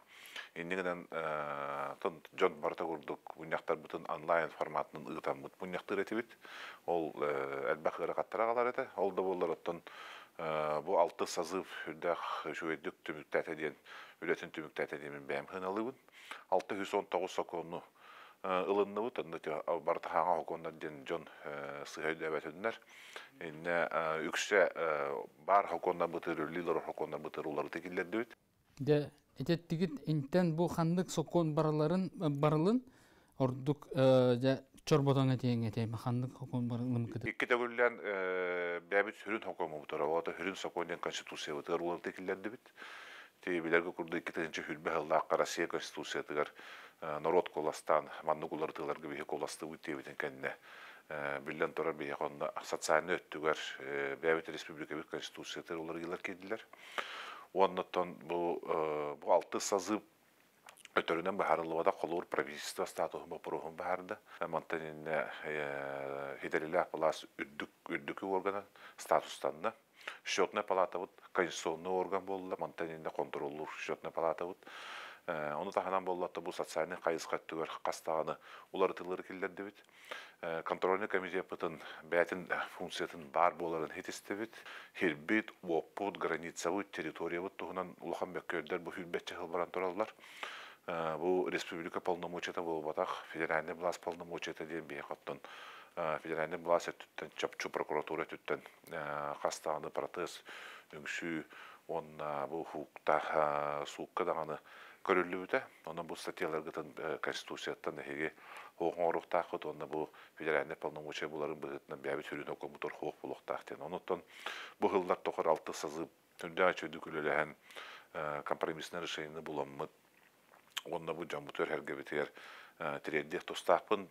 Инньэ гынан дьон барыта курдук мунньахтарбытын онлайн форматынан ыытаммыт мунньахтыыр этибит. Ол элбэх ыарахаттары аҕалар этэ. Ол да буоллар оттон бу алты созыв үрдээх үчүгэйдик түмүктээтэ диэн үлэтин түмүктээтэ диэн бэйэм сыаналыыбын. 619 сокуону ылынныбыт. Онно барыта хаҥа сокуоннар диэн дьон сыһа өйдөөбөтүннэр. Иннэ үксэ баар сокуоннар бытыр, үлэлиир сокуоннар бытыр уларыта киллэрдибит. Дьэ, итеттигит интэн бу ханнык сокуон барыларын барылын ордук дьэ чорботон этиэҥ этиэм ханнык сокуон барылын кыты. Икки төгүллээн бэйэбит сүрүн сокуоммутугар, оҕото сүрүн сокуон диэн конституциябытыгар уларыта киллэрдибит. Ти билэргэ курдук 2020 сыллаахха Россия конституциятыгар норуот куоластаан маннык уларытыыларга биһи куоластыыбыт диэбитин кэннэ биллэн турар биһиэхэ онно социальнай өттүгэр бэйэбит республикабыт конституциятыгар уларыйыылар киирдилэр. Уонна оттон бу бу алтыс созыв өтөрүнэн быһаарыллыбатах холуур правительство статуһун боппуруоһун быһаарда. Мантан иннэ хитэрилээх былаас үрдүк үрдүкү органа статустанна. Счетная палатабыт конституционный орган буолла, мантан иннэ контроллуур счетная палатабыт. Ону таһынан буоллатта бу социальный хайысха өттүгэр хас даҕаны уларытыылары киллэрдибит. Контрольный комитеппытын бэйэтин функциятын баар буоларын хитистибит. Хирбит, уоппут, границабыт, территориябыт туһунан улахан бөккүөрдэр бу сүүрбэччэ сыл баран тураллар. Бу республика полномочията буолбатах, федеральный власть полномочията диэн биһиэхэ оттон федеральный власть өттүттэн, чопчу прокуратура өттүттэн хас даҕаны протест, үҥсүү уонна бу хуукта суукка даҕаны көрүллүбүтэ. Онон бу статьяларгытын Конституцияттан эһиги хуох оҥоруохтааххыт уонна бу федеральнай полномочия буларын быһыытынан бэйэбит сүрүн окуоммутугар хуох буолуохтаах диэн. Онуттан бу сыллар тухары алты созыв үрдээх үчүгэйдик үлэлэһэн компромиссное решениены буламмыт уонна бу дьоммутугар сэргэбитигэр тириэрдиэх тустаахпын.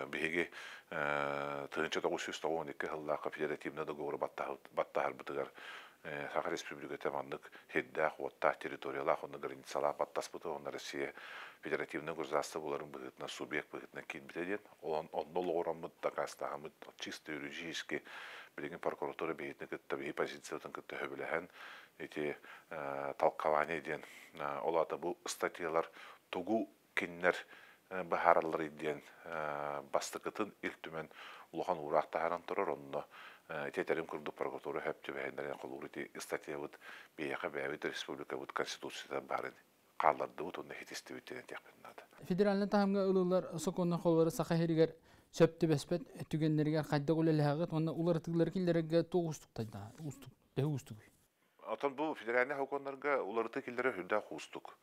Биһиги 1992 сыллаахха федеративный договору баттаһарбытыгар Саха Республиката маннык сирдээх, уоттаах, территориялаах уонна границалаах баттаспыта уонна Россия федеративнай государство буоларын быһыытынан субъект быһыытынан киирбитэ диэн. Онно олоҕураммыт, дакаастаһаммыт чисто юридически билигин прокуратура биһитини кытта, биһи позициятын кытта сөбүлэһэн ити толкование диэн ол аата бу статьялар тугу кинилэр быһааралларый диэн бастакытын Ил Түмэн улахан уураах таһааран турар, онно ити этэрим курдук прокуратура сөп түбэһиннэрин холуур ити ыстатыйабыт биһиэхэ бэйэбит республикабыт конституцията баарын хааллардыбыт уонна иһитистибит диэн этиэхпин наада. Федеральнай таһымҥа ылыллар сокуоннар холобура Саха сиригэр сөп түбэспэт түгэннэригэр хайдах үлэлэһэҕит уонна уларытыылары киллэрэргэ туох уустуктайда уустук төһө уустугуй? Оттон бу федеральнай сокуоннарга уларытыы киллэрэр сүрдээх уустук.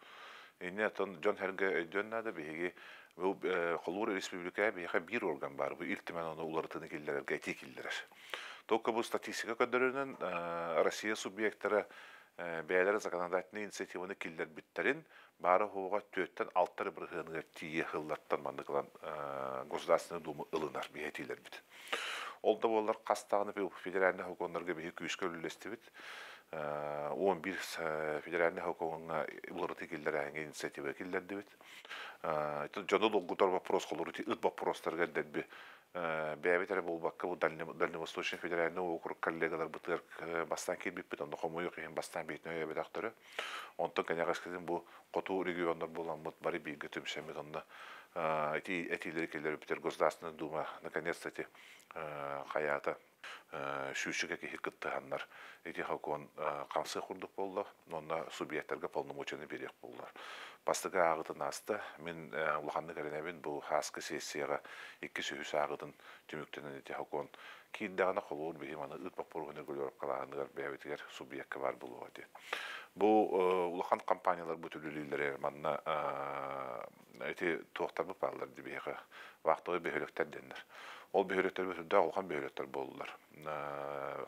Инньэ оттон дьон-сэргэ өйдүөн наада, биһиги бу холуур республика биһиэхэ биир орган баар, бу Ил Түмэн ону уларытыыны киллэрэргэ этии киллэрэр. Только бу статистика көрдөрөрүнэн Россия субъектара бэйэлэрэ законодательнай инициативаны киллэрбиттэрин баара-суоҕа түөртэн алта эрэ бырыһыаныгар тиийэ сыллартан маннык ылан Государственная Дума ылынар биһи этиилэрбит. Ол да буоллар хас даҕаны федеральнай сокуоннарга биһи күүскэ үлэлэстибит. 11 федеральнай сокуоҥҥа уларытыы киллэрээһиҥҥэ инициатива киллэрдибит. Дьону долгутар вопрос холобур ити ыт боппуруостарыгар дэлби бэйэбит эрэ буолбакка бу Дальневосточный федеральный округ коллегаларбытыгар бастаан киирбиппит, онно хомойуох иһин бастаан биһитин өйөөбөтөхтөрө. Онтон кэнэҕэскитин бу хоту регионнар буоламмыт бары бииргэ түмсэммит онно ити этиилэри киллэрбиттэр Государственная Дума наконец-то ити хайаата сүүсчэкэ киһи кыттыһаннар ити сокуон хамсыах курдук буолла уонна субъектарга полномочияны биэриэх буоллар. Бастакы ааҕытын ааста. Мин улаханнык эрэнэбин бу һааскы сессияҕа иккис үһүс ааҕытын түмүктэнэн ити сокуон киирдэҕинэ холобур биһи маны ыт боппуруоһун регулировкалааһыныгар бэйэбитигэр субъекка баар буолуоҕа диэн. Бу улахан компаниялар бу түлүлүүллэрэ манна ити туохтарбыт бааллар дии биһиэхэ вахтовый бөһүөлэктэр диэннэр. Ол бөһүөлэктэрбит сүрдээх улахан бөһүөлэктэр буоллулар.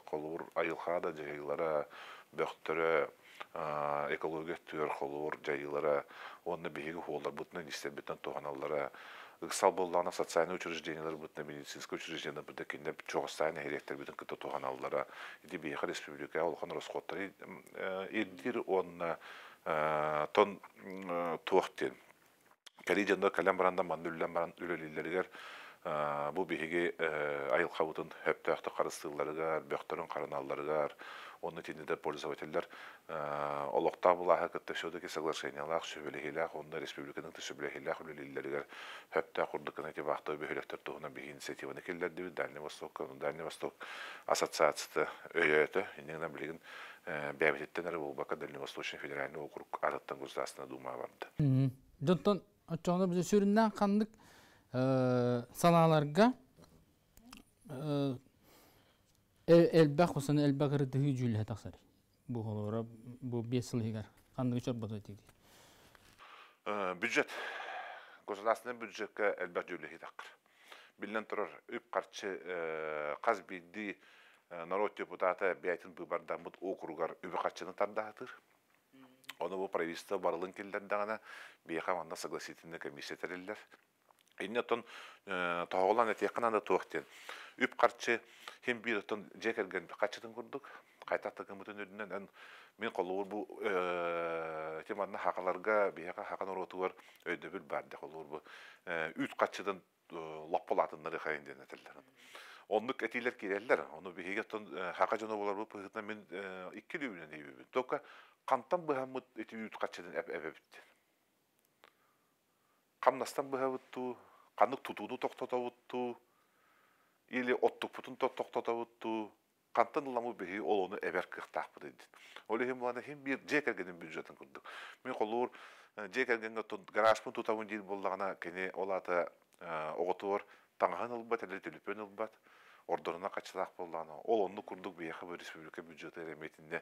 Холобур айылҕа да дьайыылара, бөхтөрө, экология өттүгэр холобур дьайыылара уонна биһиги хуолларбытынан истэрбитинэн туһаналлара ыксал буоллаҕына социальнай учреждениеларбытынан медицинскэй учреждениеларбытынан кинилэр чугастаан нэһилиэктэрбитин кытта туһаналлара ити биһиэхэ республикаҕа улахан расходтары ирдиир уонна тон туох диэн кэлии дьоннор кэлэн баран да манна үллэн баран үлэлииллэригэр бу биһиги айылҕабытын сөптөөхтүк харыстыылларыгар, бөхтөрүн харыналларыгар уонна итиннэ пользователлэр олохтоох былааһы кытта все-таки соглашениелаах, сөбүлэһиилээх уонна республиканы кытта сөбүлэһиилээх үлэлииллэригэр сөптөөх курдук гына ити вахтовый бөһүөлэктэр туһунан биһиги инициативаны киллэрдибит. Дальний Восток, Дальний Восток ассоциацията өйөөтө. Инньэ гынан билигин бэйэбититтэн эрэ буолбакка Дальневосточный федеральный округ арыттан Государственная Дума барда. Дьонтон оччоҕуна біз сүрүннээн ханнык салааларга элбэх осаны элбэх ырытыһыы дьүүллэһэ тахсар. Бу холобура бу 5 сыл иһигэр ханныгы чорбото этиги? Бюджет. Государственный бюджетка элбэх дьүүллэһии таххар. Биллэн турар, үп-харчы хас биирдии норуот депутата бэйэтин быыбардаммыт округар үбү-харчыны тардаһатыыр. Ону бу правительство барылын киллэрдэҕинэ, биһиэхэ манна согласительная комиссия тэриллэр. Инньэ оттон тоһоҕолоон этиэххэ наада туох диэн. Үп-харчы хим биир оттон дьиэ кэргэн харчытын курдук хайдах да гыммытын үрдүнэн эн мин холобур бу ити манна хахаларга биһиэхэ хаха норуотугар өйдөбүл баар дэ холобур бу үүт харчытын лоппо улаатыннарыы хайын диэн этэллэр. Оннук этиилэр киирэллэр. Ону биһиги оттон хака дьоно буоларбыт быһыытынан мин икки лүүбүнэн иибибин. Только хантан быһаммыт ити үүт хаччытын эбэбит диэн. Хамнастан быһабыт дуу, ханнык тутууну тохтотобут дуу, или оттукпутун тохтотобут дуу, хантан ыламмыт биһиги ол ону эбэр кыахтаахпыт диэн. Ол иһин буолан иһин биир дьиэ кэргэнин бюджетын курдук. Мин холуур дьиэ кэргэҥҥэ гаражпын тутабын диир буоллаҕына, кини ол аата оҕотугар таҥаһын ылбат или төлөпүөн ылбат, ордорунан хаччылаах буоллаҕына, ол оннук курдук биһиэхэ бу республика бюджета эрэмиэтиннэ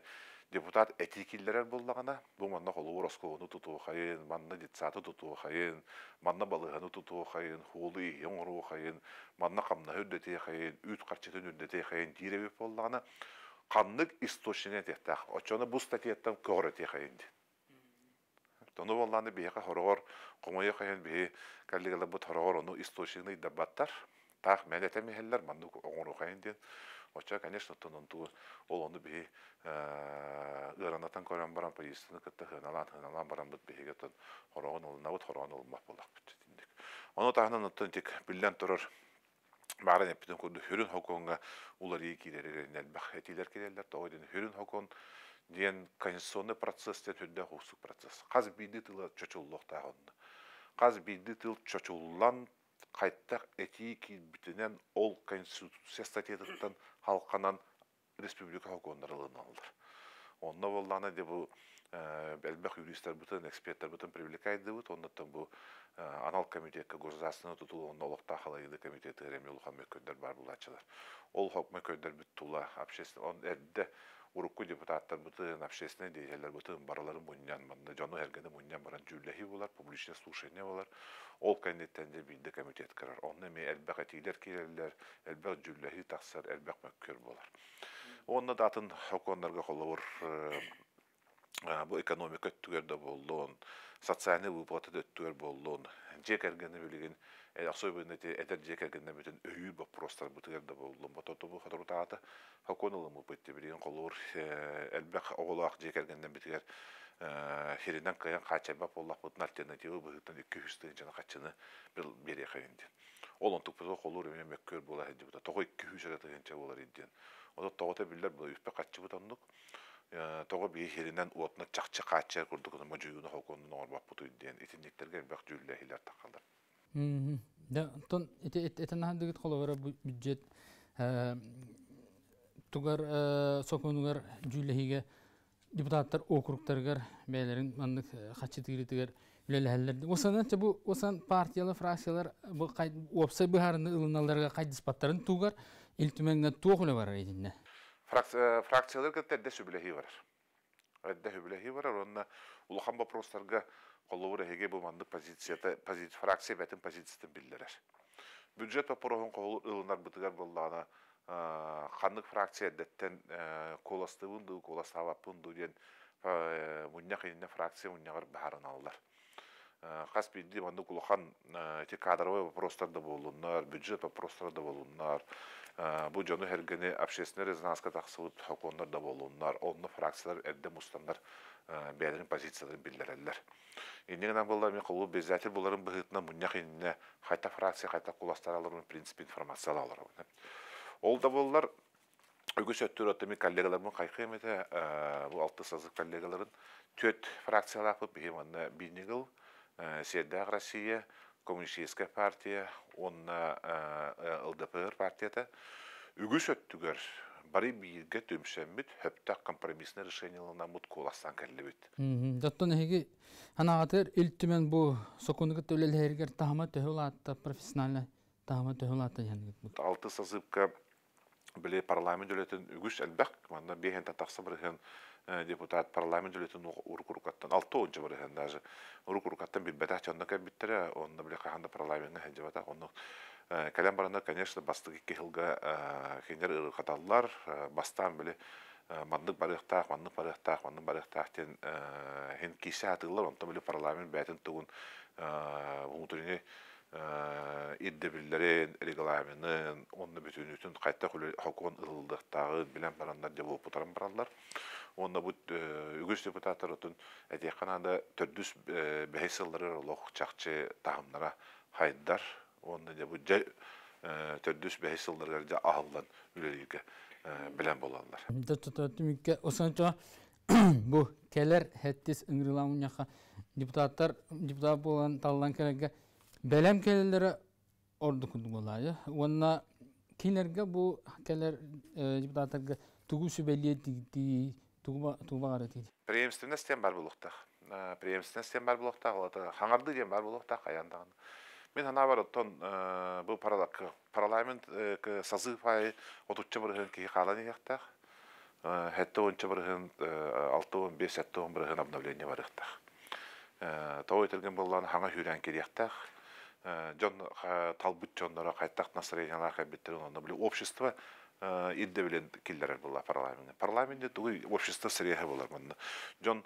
депутат этии киллэрэр буоллаҕына, бу манна холобур оскуоланы тутуохайын, манна детсады тутуохайын, манна балыыһаны тутуохайын, хуолу-ииһи оҥоруохайын, манна хамнаһы үрдэтиэхэйин, үүт харчытын үрдэтиэхэйин диир эбит буоллаҕына, ханнык источнигы этиэхтээх. Оччоҕуна бу статьяттан көҕүрэтиэхэйин диэн. Ону буоллаҕына биһиэхэ хороҕор хомойуох иһин биһи коллегаларбыт хороҕор ону источнигын ыйдарбаттар. Таах мээнэ этэн иһэллэр, маннык оҥоруохайын диэн. Оччо, конечно, оттон онту ол ону биһи ыаранатан көрөн баран поезданы кытта сыаналаан сыаналаан бараммыт биһиги оттон хороҕун ылынабыт, хороҕун ылыммат буоллахпыт итинник. Ону таһынан оттон итик биллэн турар баарын эппитин курдук сүрүн сокуоҥҥа уларыйыы киирэригэр элбэх этиилэр киирэллэр. Тоҕо диэн сүрүн сокуон диэн конституционный процесс диэн сүрдээх уустук процесс. Хас биирдии тыла чочуллуохтаах онно. Хас биирдии тыл чочуллан, хайтах этии киирбитинэн ол Конституция статьятыттан халханан республика сокуоннара ылыналлар. Онно буоллаҕына дьэ бу элбэх юристарбытын, эксперттарбытын привлекайдыбыт. Оннуттан бу анал комитетка государственный тутул уонна олохтоох халайыыны комитетыгар эмиэ улахан мөккүөрдэр баар булааччылар. Ол мөккүөрдэрбит тула общественный он эрдэ урукку депутаттарбытын, общественный деятеллэрбытын барыларын мунньан, манна дьону-сэргэни мунньан баран дьүүллэһии буолар, публичное слушание буолар. Ол кэнниттэн дьэ биирдэ комитет көрөр. Онно эмиэ элбэх этиилэр киирэллэр, элбэх дьүүллэһии тахсар, элбэх мөккүөр буолар. Уонна да атын сокуоннарга холобур бу экономика өттүгэр да буоллун, социальный выплата да өттүгэр буоллун, дьиэ кэргэни билигин особенно эти эдэр дьиэ кэргэннэр бүтүн өйүүр боппуруостарбытыгар да буоллун, бототубу соторутааҕыта сокуон ылыммыппыт билигин холобур элбэх оҕолоох дьиэ кэргэннэрбитигэр сиринэн кыайан хааччайбат буоллахпытына альтернатива быһыытынан 200 тыһыынчаны харчыны биэриэхэйин диэн. Ол онтукпутугар холуур эмиэ мөккүөр буола сылдьыбыта. Тоҕо 200 эрэ тыһыынча буолар диэн. Онон тоҕото биллэр буолар, үппэ харчыбыт оннук. Тоҕо биһи сиринэн уотунан чахчы хааччыйар курдук модьуйууну сокуонун оҥорбоппутуй диэн итинниктэргэ элбэх дьүүллэһиилэр тахалар. Да, онтон ити этэн аһардыгыт холобура бюджет тугар сокуонугар дьүүллэһиигэ депутаттар округтарыгар бэйэлэрин маннык хаччытыырытыгар үлэлэһэллэр. Осанан бу осан партиялар, фракциялар бу уопсай быһаарыны ылыналларга хайдыспаттарын тугар Ил Түмэҥҥэ туох үлэ барар итиннэ? Фракциялар кытта эрдэ сөбүлэһии барар. Эрдэ сөбүлэһии барар уонна улахан боппуруостарга холобур эһиги бу маннык позицията фракция бэтин позициятын биллэрэр. Бюджет боппуруоһун ылынарбытыгар буоллаҕына ханнык фракция эрдэттэн куоластыыбын дуу, куоластаабаппын дуу диэн мунньах иннинэ фракция мунньаҕар быһаарыналлар. Хас биирдии маннык улахан ити кадровай вопростар да буоллуннар, бюджет вопростара да буоллуннар, бу дьону-сэргэни общественный резонанска тахсыбыт сокуоннар да буоллуннар, онно фракциялар эрдэ мустаннар бэйэлэрин позицияларын биллэрэллэр. Инньэ гынан буолла мин холобур председатель буоларым быһыытынан мунньах иннинэ хайта фракция хайта куоластааларын в принципе информациялаах олоробун. Ол да буоллар үгүс өттүгэр оттон мин коллегаларбын хайхыам этэ, бу алты созыв коллегаларын түөрт фракциялаахпыт биһи манна Биир Сиэрдээх Россия, Коммунистическая партия уонна ЛДПР партията үгүс өттүгэр бары бииргэ түмсэммит, сөптөөх компромиссное решение ылынаммыт куоластаан кэллибит. Оттон эһиги анаҕатыгар Ил Түмэн бу сокуону кытта үлэлэһэригэр таһыма төһө улаатта, профессиональнай таһыма төһө улаатта диэн Алты созывка били парламент үлэтин үгүс элбэх манна биэһэнтэн тахса бырыһыан депутат парламент үлэтин урукурукаттан 60 бырыһыан даже урукурукаттан билбэтэх дьонно кэлбиттэрэ онно били хаһан да парламеҥҥа сылдьыбатах онно кэлэн бараннар конечно бастакы икки сылга кинилэр ырыхаталлар бастаан били маннык барыахтаах маннык барыахтаах маннык барыахтаах диэн хин киирсэ сатыыллар онтон били парламент бэйэтин тугун внутренний ирдэбиллэрин, регламенын уонна бүтүннүүтүн хайдах сокуон ылыллыахтааҕын билэн бараннар дьэ буолбутарын бараллар. Уонна бу үгүс депутаттар отун этиэххэ наада төрдүс бэһис сылларыгар олох чахчы таһымнара хайдар уонна дьэ бу дьэ төрдүс бэһис сылларыгар дьэ аһыллан үлэлииргэ билэн буолаллар. Түмүккэ осончо бу кэлэр хэттис ыҥырыылаах мунньахха депутаттар депутат буолан таллан кэлэргэ бэлэм кэлэллэрэ ордук курдук буолаайы. Уонна кинилэргэ бу кэлэр депутаттарга тугу сүбэлиэ тугу тугу баҕар этиий? Преемственность диэн бар буолуохтаах. Преемственность диэн бар буолуохтаах, ол хаҥардыы диэн бар буолуохтаах хайаан даҕаны. Мин санаабар оттон бу парламент созыв аайы 30 бырыһыан киһи хаалан иһиэхтээх. 70 бырыһыан, 65 70 бырыһыан обновление барыахтаах. Тоҕо этэргэн буоллаҕына хаҥа сүүрээн кириэхтээх. Дьон талбыт дьонноро хайтах настроениялаах кэлбиттэрин онно били общество ирдэбилин киллэрэр буолла парламент. Парламент тугу общество среһэ буолар манна. Дьон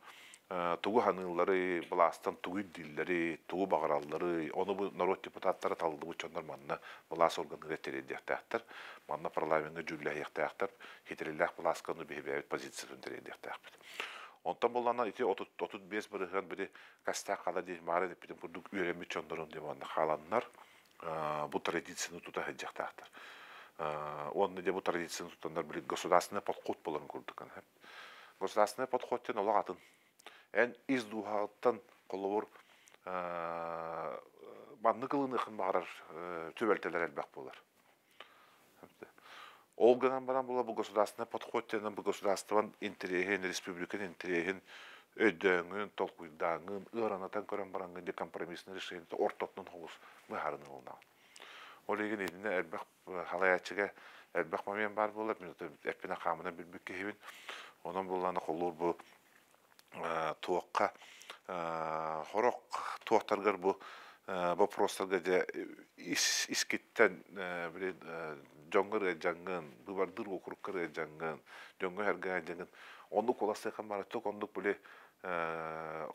тугу ханыыллары, былаастан тугу ирдииллэри, тугу баҕараллары, ону бу норуот депутаттара талыллыбыт дьоннор манна былаас органыгар тириэрдиэхтээхтэр, манна парламеҥҥа дьүүллэһиэхтээхтэр, хитириллээх былааска ону биһибээбит позициятын тириэрдиэхтээхпит. Онтон буллана ити 35 бырыһыан били костяк хала диэн маара эппитим курдук үөрэммит дьоннорун диэн манна хааланнар бу традицияны тута сылдьыахтаахтар. Уонна дьэ бу традицияны тутаннар били государственный подход буоларын курдук. Государственный подход диэн олох атын. Эн ис дууһаҕыттан холобур Маннык ылыныахын баҕарар түбэлтэлэр элбэх буолар. Ол гынан баран була бу государственный подход диэн бу государствон интэриэһин, республикан интэриэһин өйдөөҥҥүн, толкуйдааҥҥын, ыаранатан көрөн бараҥҥын дьэ компромиссный решение ортотунан холус быһаарыныы ылынаҕын. Ол иһин итиннэ элбэх халайааччыга элбэх момент баар буолар. Мин эппинэ хаамынан билбит киһибин. Онон буллаана холуур бу туохха хорох туохтаргар бу вопростарга дьэ ис искиттэн били дьоҥҥо ырыадьаҥҥын быбардыыр уокурукка ырыадьаҥҥын дьоҥҥо сэргээдьэҥҥин оннук куоластыаххын баара тук оннук били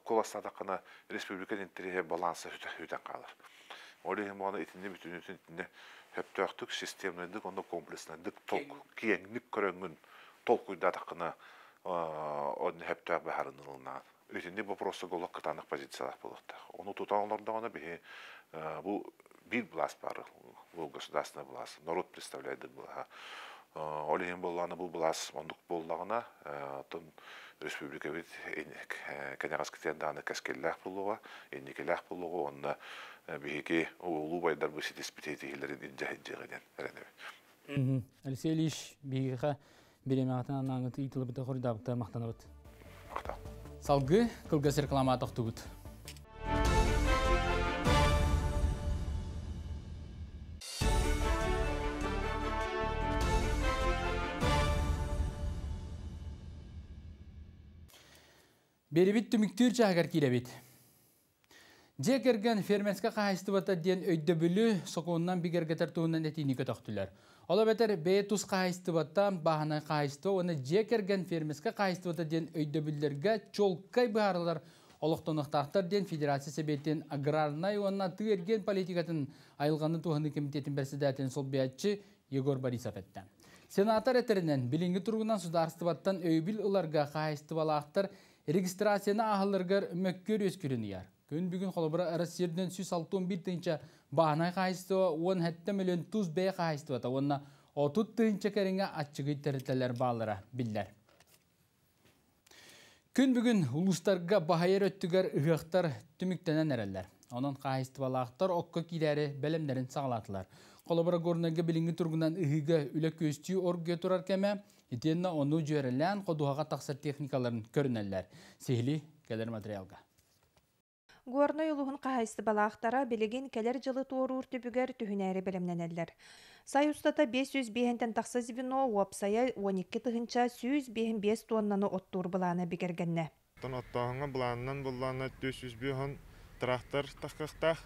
куоластаатаххына республика интэриэһэ баланса сүтэн хаалар. Ол иһин буолан итинни бүтүнүтүн итиннэ сөптөөхтүк системнайдык онно комплекснайдык киэҥник көрөҥҥүн толкуйдаатаххына онно сөптөөх быһаарыныы ылынаҕын. Итинник вопростарга олох кытаанах позициялаах буолуохтаах. Ону тутан олордоҕуна биһи бу биир былаас баар, бу государственный былаас, народ представляет былааһа. Ол иһин буоллаҕына бу былаас оннук буоллаҕына, оттон республикабыт кэнэҕэскитигэр даҕаны кэскиллээх буолуоҕа, инникилээх буолуоҕа уонна биһиги улуу байдарбыт ситиспит ситиһиилэрин илдьэ сылдьыаҕа диэн эрэнэбин. Алексей Ильич, биһиэхэ бириэмэҕитин анаангыт ыытылыбыта хоруйдаабыттар махтанабыт. Махтал. Салгыы кылгас реклама тохтубут. Берибит түмүктүүр чааһыгар киирэбит. Дьиэ кэргэн фермерскэй хаһаайыстыбата диэн өйдөбүлү сокуонунан бигэргэтэр туһунан этиини көтөхтүлэр. Ол эбэтэр бэйэ тус хаһаайыстыбата, бааһынай хаһаайыстыба уонна дьиэ кэргэн фермерскэй хаһаайыстыбата диэн өйдөбүллэргэ чуолкай быһаарылар олохтонуохтаахтар диэн Федерация Сэбиэтин аграрнай уонна тыы-эргиэн политикатын айылҕаны туһаныы комитетин бэрэссэдээтэлин солбуйааччы Егор Борисов эттэ. Сенатор этэринэн, билиҥҥи туругунан судаарыстыбаттан өйөбүл ыларга хаһаайыстыбалаахтар регистрацияны ааһалларыгар мөккүөр үөскүүрүн ыйар. Күн бүгүн холобура Россияден 161 тыһыынча бааһынай хаһаайыстыба 17 миллион тус бэйэ хаһаайыстыбата уонна 30 тыһыынча кэриҥэ аччыгый тэрилтэлэр бааллара биллэр. Күн бүгүн улуустарга баһайар өттүгэр ыһыахтар түмүктэнэн эрэллэр. Онон хаһаайыстыбалаахтар окко киирээри бэлэмнэрин саҕалаатылар. Холобура Горнайга билиҥҥи туругунан ыһыыга үлэ күөстүү оргуйа турар кэмэ, итиэннэ ону дьүөрэлээн ходуһаҕа тахсар техникаларын көрүнэллэр. Сиһилии кэлэр материалга. Горнай улууһун хаһаайыстыбалаахтара билигин кэлэр дьылы туоруур түбүгэр түһүнээри бэлэмнэнэллэр. Сай устата 505-тэн тахса звено уопсайа 12 тыһыынча 155 туоннаны оттуур былаана бигэргэннэ. Оттон оттооһуҥҥа былаанынан буллаана 405 трактор таххыахтаах,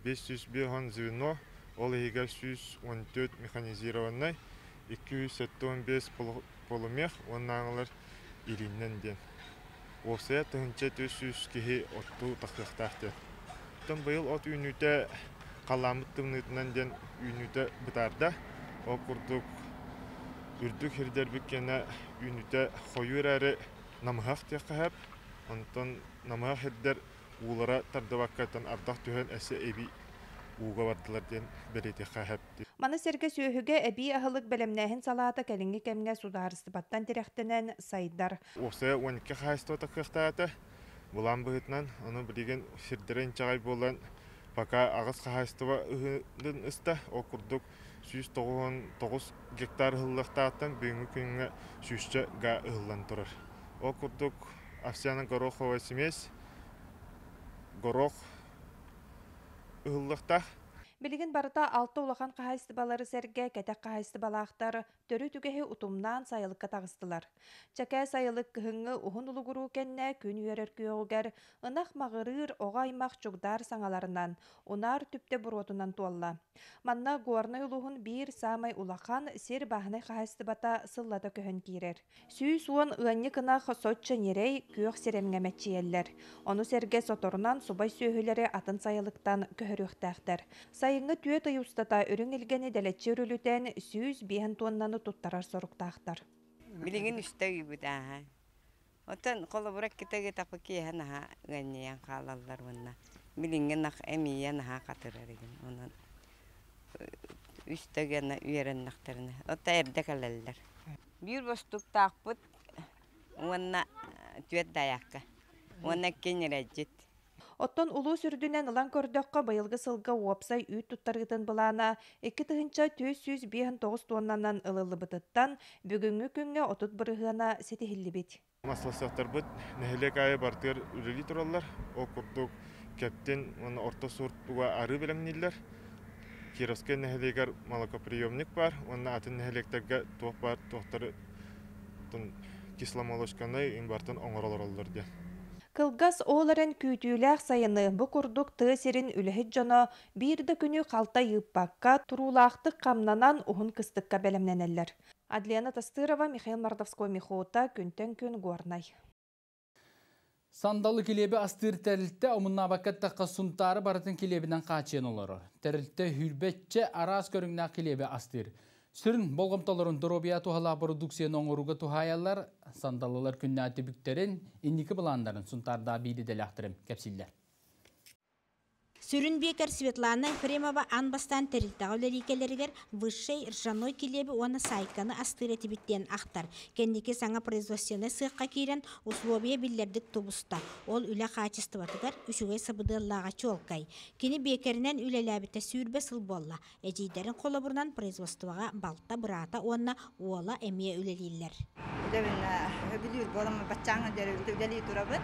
505 звено, ол иһигэр 114 механизированнай, 275 полумех уоннааҕылар илииннэн диэн. Уопсайа 1400 киһи оттуу тахсыахтаах диэн. Оттон быйыл от үүнүүтэ халлааммыт тымныытынан диэн үүнүүтэ бытаарда. Ол курдук үрдүк сирдэрбит киэнэ үүнүүтэ хойуу эрээри намыһах диэххэ сөп. Онтон намыһах сирдэр уулара тардыбакка ардах түһэн өссө эбии ууга бардылар диэн бэлиэтиэххэ сөп. Маны сэргэ сүөһүгэ эбии аһылык бэлэмнээһин салаата кэлиҥҥи кэмҥэ судаарыстыбаттан тирэхтэнэн сайдар. Уопсайа 12 хаһаайыстыба тахсыахтаата. Былаан быһыытынан, ону билигин сирдэрэ инчэҕэй буолан, пока аҕыс хаһаайыстыба ыһыытын ыста. Ол курдук 199 гектар ыһыллыахтаахтан бүгүҥҥү күҥҥэ сүүсчэ га ыһыллан турар. Ол курдук овсяно-гороховая смесь, горох ыһыллыахтаах. Билигин барыта алта улахан хаһаайыстыбалары сэргэ кэтэх хаһаайыстыбалаахтар төрүт үгэһи утумнаан сайылыкка таҕыстылар. Чэкээ сайылык кыһыҥҥы уһун улугуруу кэннэ күн үөрэр күөҕүгэр ынах маҕырыыр оҕо аймах чугдаар саҥаларынан, унаар түптэ буруотунан туолла. Манна Горнай улууһун биир саамай улахан сир бааһынай хаһаайыстыбата сыллата көһөн киирэр. 110 ыанньык ынах соччо ньирэй, күөх сирэмҥэ мэччийэллэр. Ону сэргэ соторунан субай сүөһүлэри атын сайылыктан көһөрүөхтээхтэр. Сайыҥҥы түөрт ый устата үрүҥ илгэни дэлэччи үрүлүтэн 105 туоннаны туттарар соруктаахтар. Билигин үстэ ыйбыт ааһа. Оттон холобура кита-китапы киэһэ наһаа ыанньыйан хаалаллар уонна билиҥҥи ынах эмиийэ наһаа хатырар игин. Онон үстэ гына үөрэннэхтэринэ. Оттон эрдэ кэлэллэр. Биир бостуктаахпыт уонна түөрт дайаакка уонна икки ньирэйдьит. Оттон улуус үрдүнэн ылан көрдөххө, быйылгы сылга уопсай үүт туттарыытын былаана 2459 туоннанан ылыллыбытыттан бүгүҥҥү күҥҥэ 30 бырыһыана ситиһиллибит. Маслосыахтарбыт нэһилиэк аайы бартыгар үлэлии тураллар. Ол курдук Кэптин уонна Орто Сууртуга арыы бэлэмнииллэр. Кировскай нэһилиэгэр молокоприемник баар уонна атын нэһилиэктэргэ туох баар туохтары кисломолочканы барытын оҥоро олороллор диэн. Кылгас ол эрэн күүтүүлээх сайыны бу курдук тыа сирин үлэһит дьоно биир да күнү халтай ыыппакка, туруулаахтык хамнанан уһун кыстыкка бэлэмнэнэллэр. Адлена Тастырова, Михаил Мордовской, Михота, Күнтэн күн, Горнай. Сандалы килиэби астыыр тэрилтэ омуннаабакка эттэххэ Сунтаары барытын килиэбинэн хааччыйан олорор. Тэрилтэ сүүрбэччэ араас көрүҥнээх килиэби астыыр. Сүрүн болҕомтолорун доруобуйа туһалаах бородууксуйаны оҥорууга туһаайаллар. Сандалылар күннээҕи түбүктэрин, инники былааннарын Сунтаардаах биир идэлээхтэрим кэпсииллэр. Сүрүн биэкэр Светлана Ефремова аан бастаан тэрилтэҕэ үлэлии кэлэригэр высшай ржаной килиэби уонна сайканы астыыр этибит диэн ахтар. Кэнники саҥа производственнай сыахха киирэн, условия биллэрдик тубуста. Ол үлэ хаачыстыбатыгар үчүгэй сабыдыаллааҕа чуолкай. Кини биэкэринэн үлэлээбитэ 20 сыл буолла. Эдьиийдэрин холобурунан производствоҕа балта, быраата уонна уола эмиэ үлэлииллэр. Үлэбин өбүлүүр буоламмын баччааҥҥа диэри үлэлии турабын.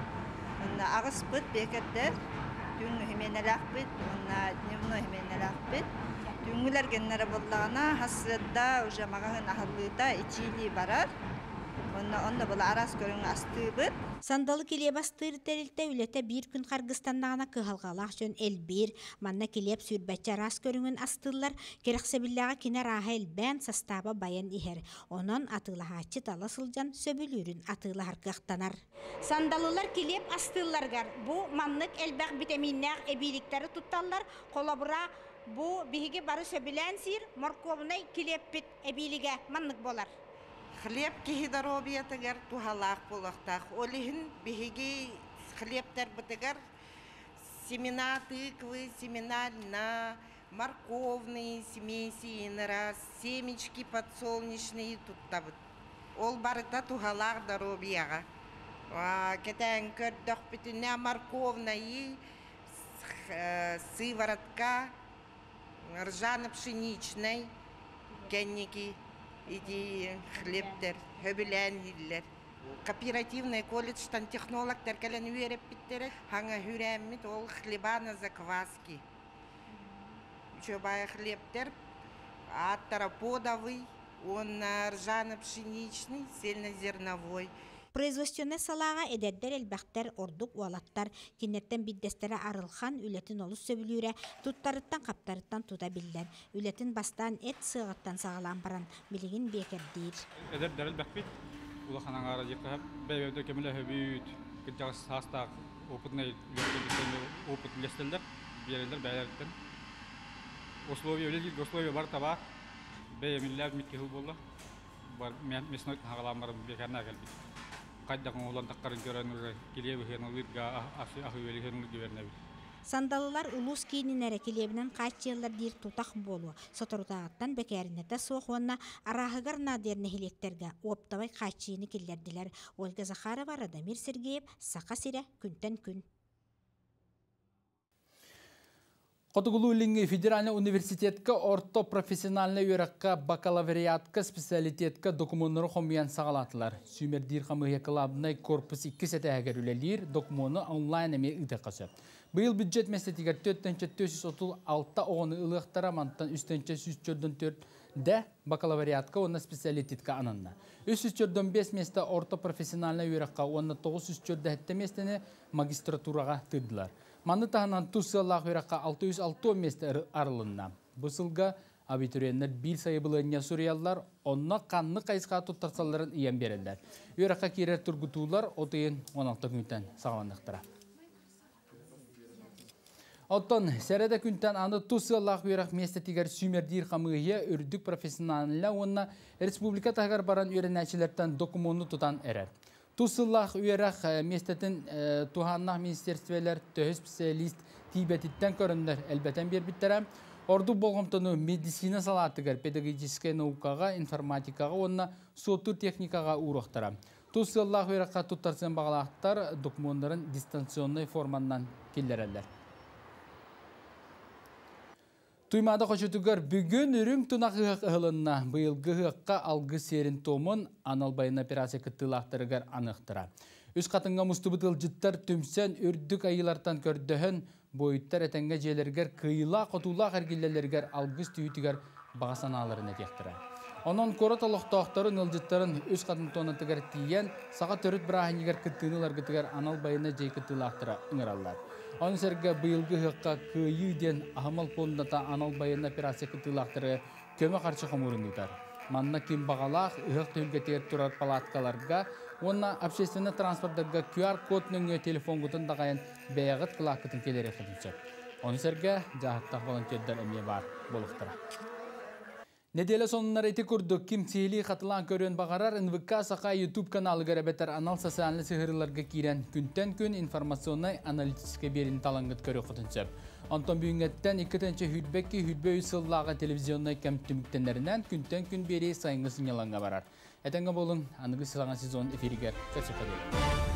Онно аҕыспыт биэкэрдэр, түүҥҥү химиэнэлээхпит уонна дневной химиэнэлээхпит. Түүҥҥүлэр гэннэрэ буоллаҕына, сарсыарда уже маҕаһыын аһыллыыта ичиилии барар. Онно онно была араас көрүҥү астыыбыт. Сандалы килиэп астыыр тэрилтэ үлэтэ биир күн харгыстаннаҕына кыһалҕалаах дьон элбиир. Манна килиэп сүүрбэччэ араас көрүҥүн астыыллар. Кэрэхсэбиллээҕэ кини арааһа элбээн, састааба байан иһэр. Онон атыылаһааччы тала сылдьан сөбүлүүрүн атыылаһар кыахтанар. Сандалылар килиэп астыылларыгар бу маннык элбэх битэмииннээх эбииликтэри тутталлар. Холобура, бу биһиги бары сөбүлээн сиир моркуобунай килиэппит эбиилигэ маннык буолар. Хлеб киһи доруобуйатыгар туһалаах буолуохтаах. Ол иһин биһиги хлебтарбытыгар семена тыквы, семена льна, морковные смеси раз, семечки подсолнечные туттабыт. Ол барыта туһалаах доруобуйаҕа. Кэтээн көрдөхпүтүнэ морковнайы, сыворотка, ржано-пшеничный кэнники ити хлебтэр хөбүлээн иһиллэр. Кооперативный колледжтан технологтар кэлэн үөрэппиттэрэ. Хаҥа хүрэммит ол хлеба на закваске. Үчүгэй хлебтэр ааттара подовый, уонна ржано-пшеничный, цельнозерновой. Производственнай салааҕа эдэрдэр элбэхтэр, ордук уолаттар. Кинилэртэн биирдэстэрэ Арылхан үлэтин олус сөбүлүүрэ, туттарыттан-хаптарыттан тута биллэр. Үлэтин бастаан эт сыаҕыттан саҕалаан баран, билигин биэкэрдиир. Эдэрдэр элбэхпит. Улахан аҥаара диэххэ бэйэбит көмөлөһөбүт. Кырдьаҕас саастаах опытнай опыт үллэстэллэр, биэрэллэр бэйэлэриттэн. Условия үлэлииргэ условия бар табаар. Бэйэмиллээх микки сыл буолла. Бар мясной хагалаан баран биэкэрнаа кэлбит. Хайдах оҥоһуллан таххарын көрөн уже килиэби ыһыаналыырга аһы үөлү ыһыаналыырга үөрэнэбит. Сандалылар улуус киинин эрэ килиэбинэн хааччыйаллар диир тутах буолуо. Соторутааҕыттан бэкээринэтэ суох уонна арааһыгар наадыйар нэһилиэктэргэ оптовай хааччыйыыны киллэрдилэр. Ольга Захарова, Радомир Сергеев, Саха сирэ, күнтэн күн. Хотугулуу-Илиҥҥи федеральнай университетка орто профессиональнай үөрэххэ бакалавриатка специалитетка докумуоннары хомуйан саҕалаатылар. Сүүмэрдиир хамыыһыйа кылаабынай корпус иккис этээһигэр үлэлиир, докумуону онлайн эмиэ ыытыахха сөп. Быйыл бюджет миэстэтигэр 4436 оҕону ылыахтара, мантан 344 дэ бакалавриатка уонна специалитетка ананна. 345 миэстэ орто профессиональнай үөрэххэ уонна 947 миэстэни магистратураҕа тыырдылар. Маны таһынан тус сыаллаах үөрэххэ 606 миэстэ арылынна. Бу сылга абитуриеннар биир сайабылыанньа суруйаллар, онно ханнык хайысха туттарсалларын ыйан биэрэллэр. Үөрэххэ киирэр тургутуулар от ыйын 16 күнтэн саҕаланыахтара. Оттон сэрэдэ күнтэн аны тус сыаллаах үөрэх миэстэтигэр сүүмэрдиир хамыыһыйа үрдүк профессиональнай уонна республика таһыгар баран үөрэнээччилэртэн докумуону тутан эрэр. Тус сыллаах үөрэх миэстэтин туһааннаах министерствелэр төһө специалист тиийбэтиттэн көрөннөр элбэтэн биэрбиттэрэ. Ордук болҕомтону медицина салаатыгар, педагогическай наукаҕа, информатикаҕа уонна суоттуур техникаҕа ууруохтара. Тус сыаллаах үөрэххэ туттарсыан баҕалаахтар докумуоннарын дистанционнай форманнан киллэрэллэр. Туймаада хочотугар бүгүн үрүҥ тунах ыһыах ыһылынна. Быйылгы ыһыахха алгыс сиэрин-туомун анал байыаннай операция кыттыылаахтарыгар аныахтара. Үс хатыҥҥа мустубут ыалдьыттар түмсэн үрдүк айыылартан көрдөһөн, буойуттар этэҥҥэ дьиэлэригэр кыайыылаах-хотуулаах эргиллэллэригэр алгыс түһүүтүгэр баҕа санааларын этиэхтэрэ. Онон куорат олохтоохторун, ыалдьыттарын Үс Хатыҥ туонатыгар тиийэн, саха төрүт бырааһынньыгар кыттыыны ыларгытыгар анал байыаннай дьиэ кыттыылаахтара ыҥыраллар. Ону сэргэ быйылгы ыһыахха Кыайыы диэн аһымал пуондата анал байыаннай операция кыттыылаахтары көмө харчы хомуурун ыытар. Манна ким баҕалаах ыһыах түһүлгэтигэр турар палаткаларга уонна общественнай транспордарга QR-код нөҥүө телефоҥҥутун даҕайан бэйэҕит кылааккытын киллэриэххитин сөп. Ону сэргэ дьааһыктаах волонтердар эмиэ баар буолуохтара. Нэдиэлэ сонуннара ити курдук ким сиһилии хатылаан көрүөн баҕарар НВК Саха YouTube каналыгар эбэтэр анал социальнай сыһыарыыларга киирэн күнтэн күн информационнай аналитическай биэриини талаҥҥыт көрүөххүтүн сөп. Онтон бүгүҥҥэттэн 2022 сыллааҕы телевизионнай кэм түмүктэнэринэн күнтэн күн биэрии сайыҥҥы сынньалаҥҥа барар. Этэҥҥэ буолуҥ, аныгы саҥа сезон эфиригэр көрсүөххэ диэри.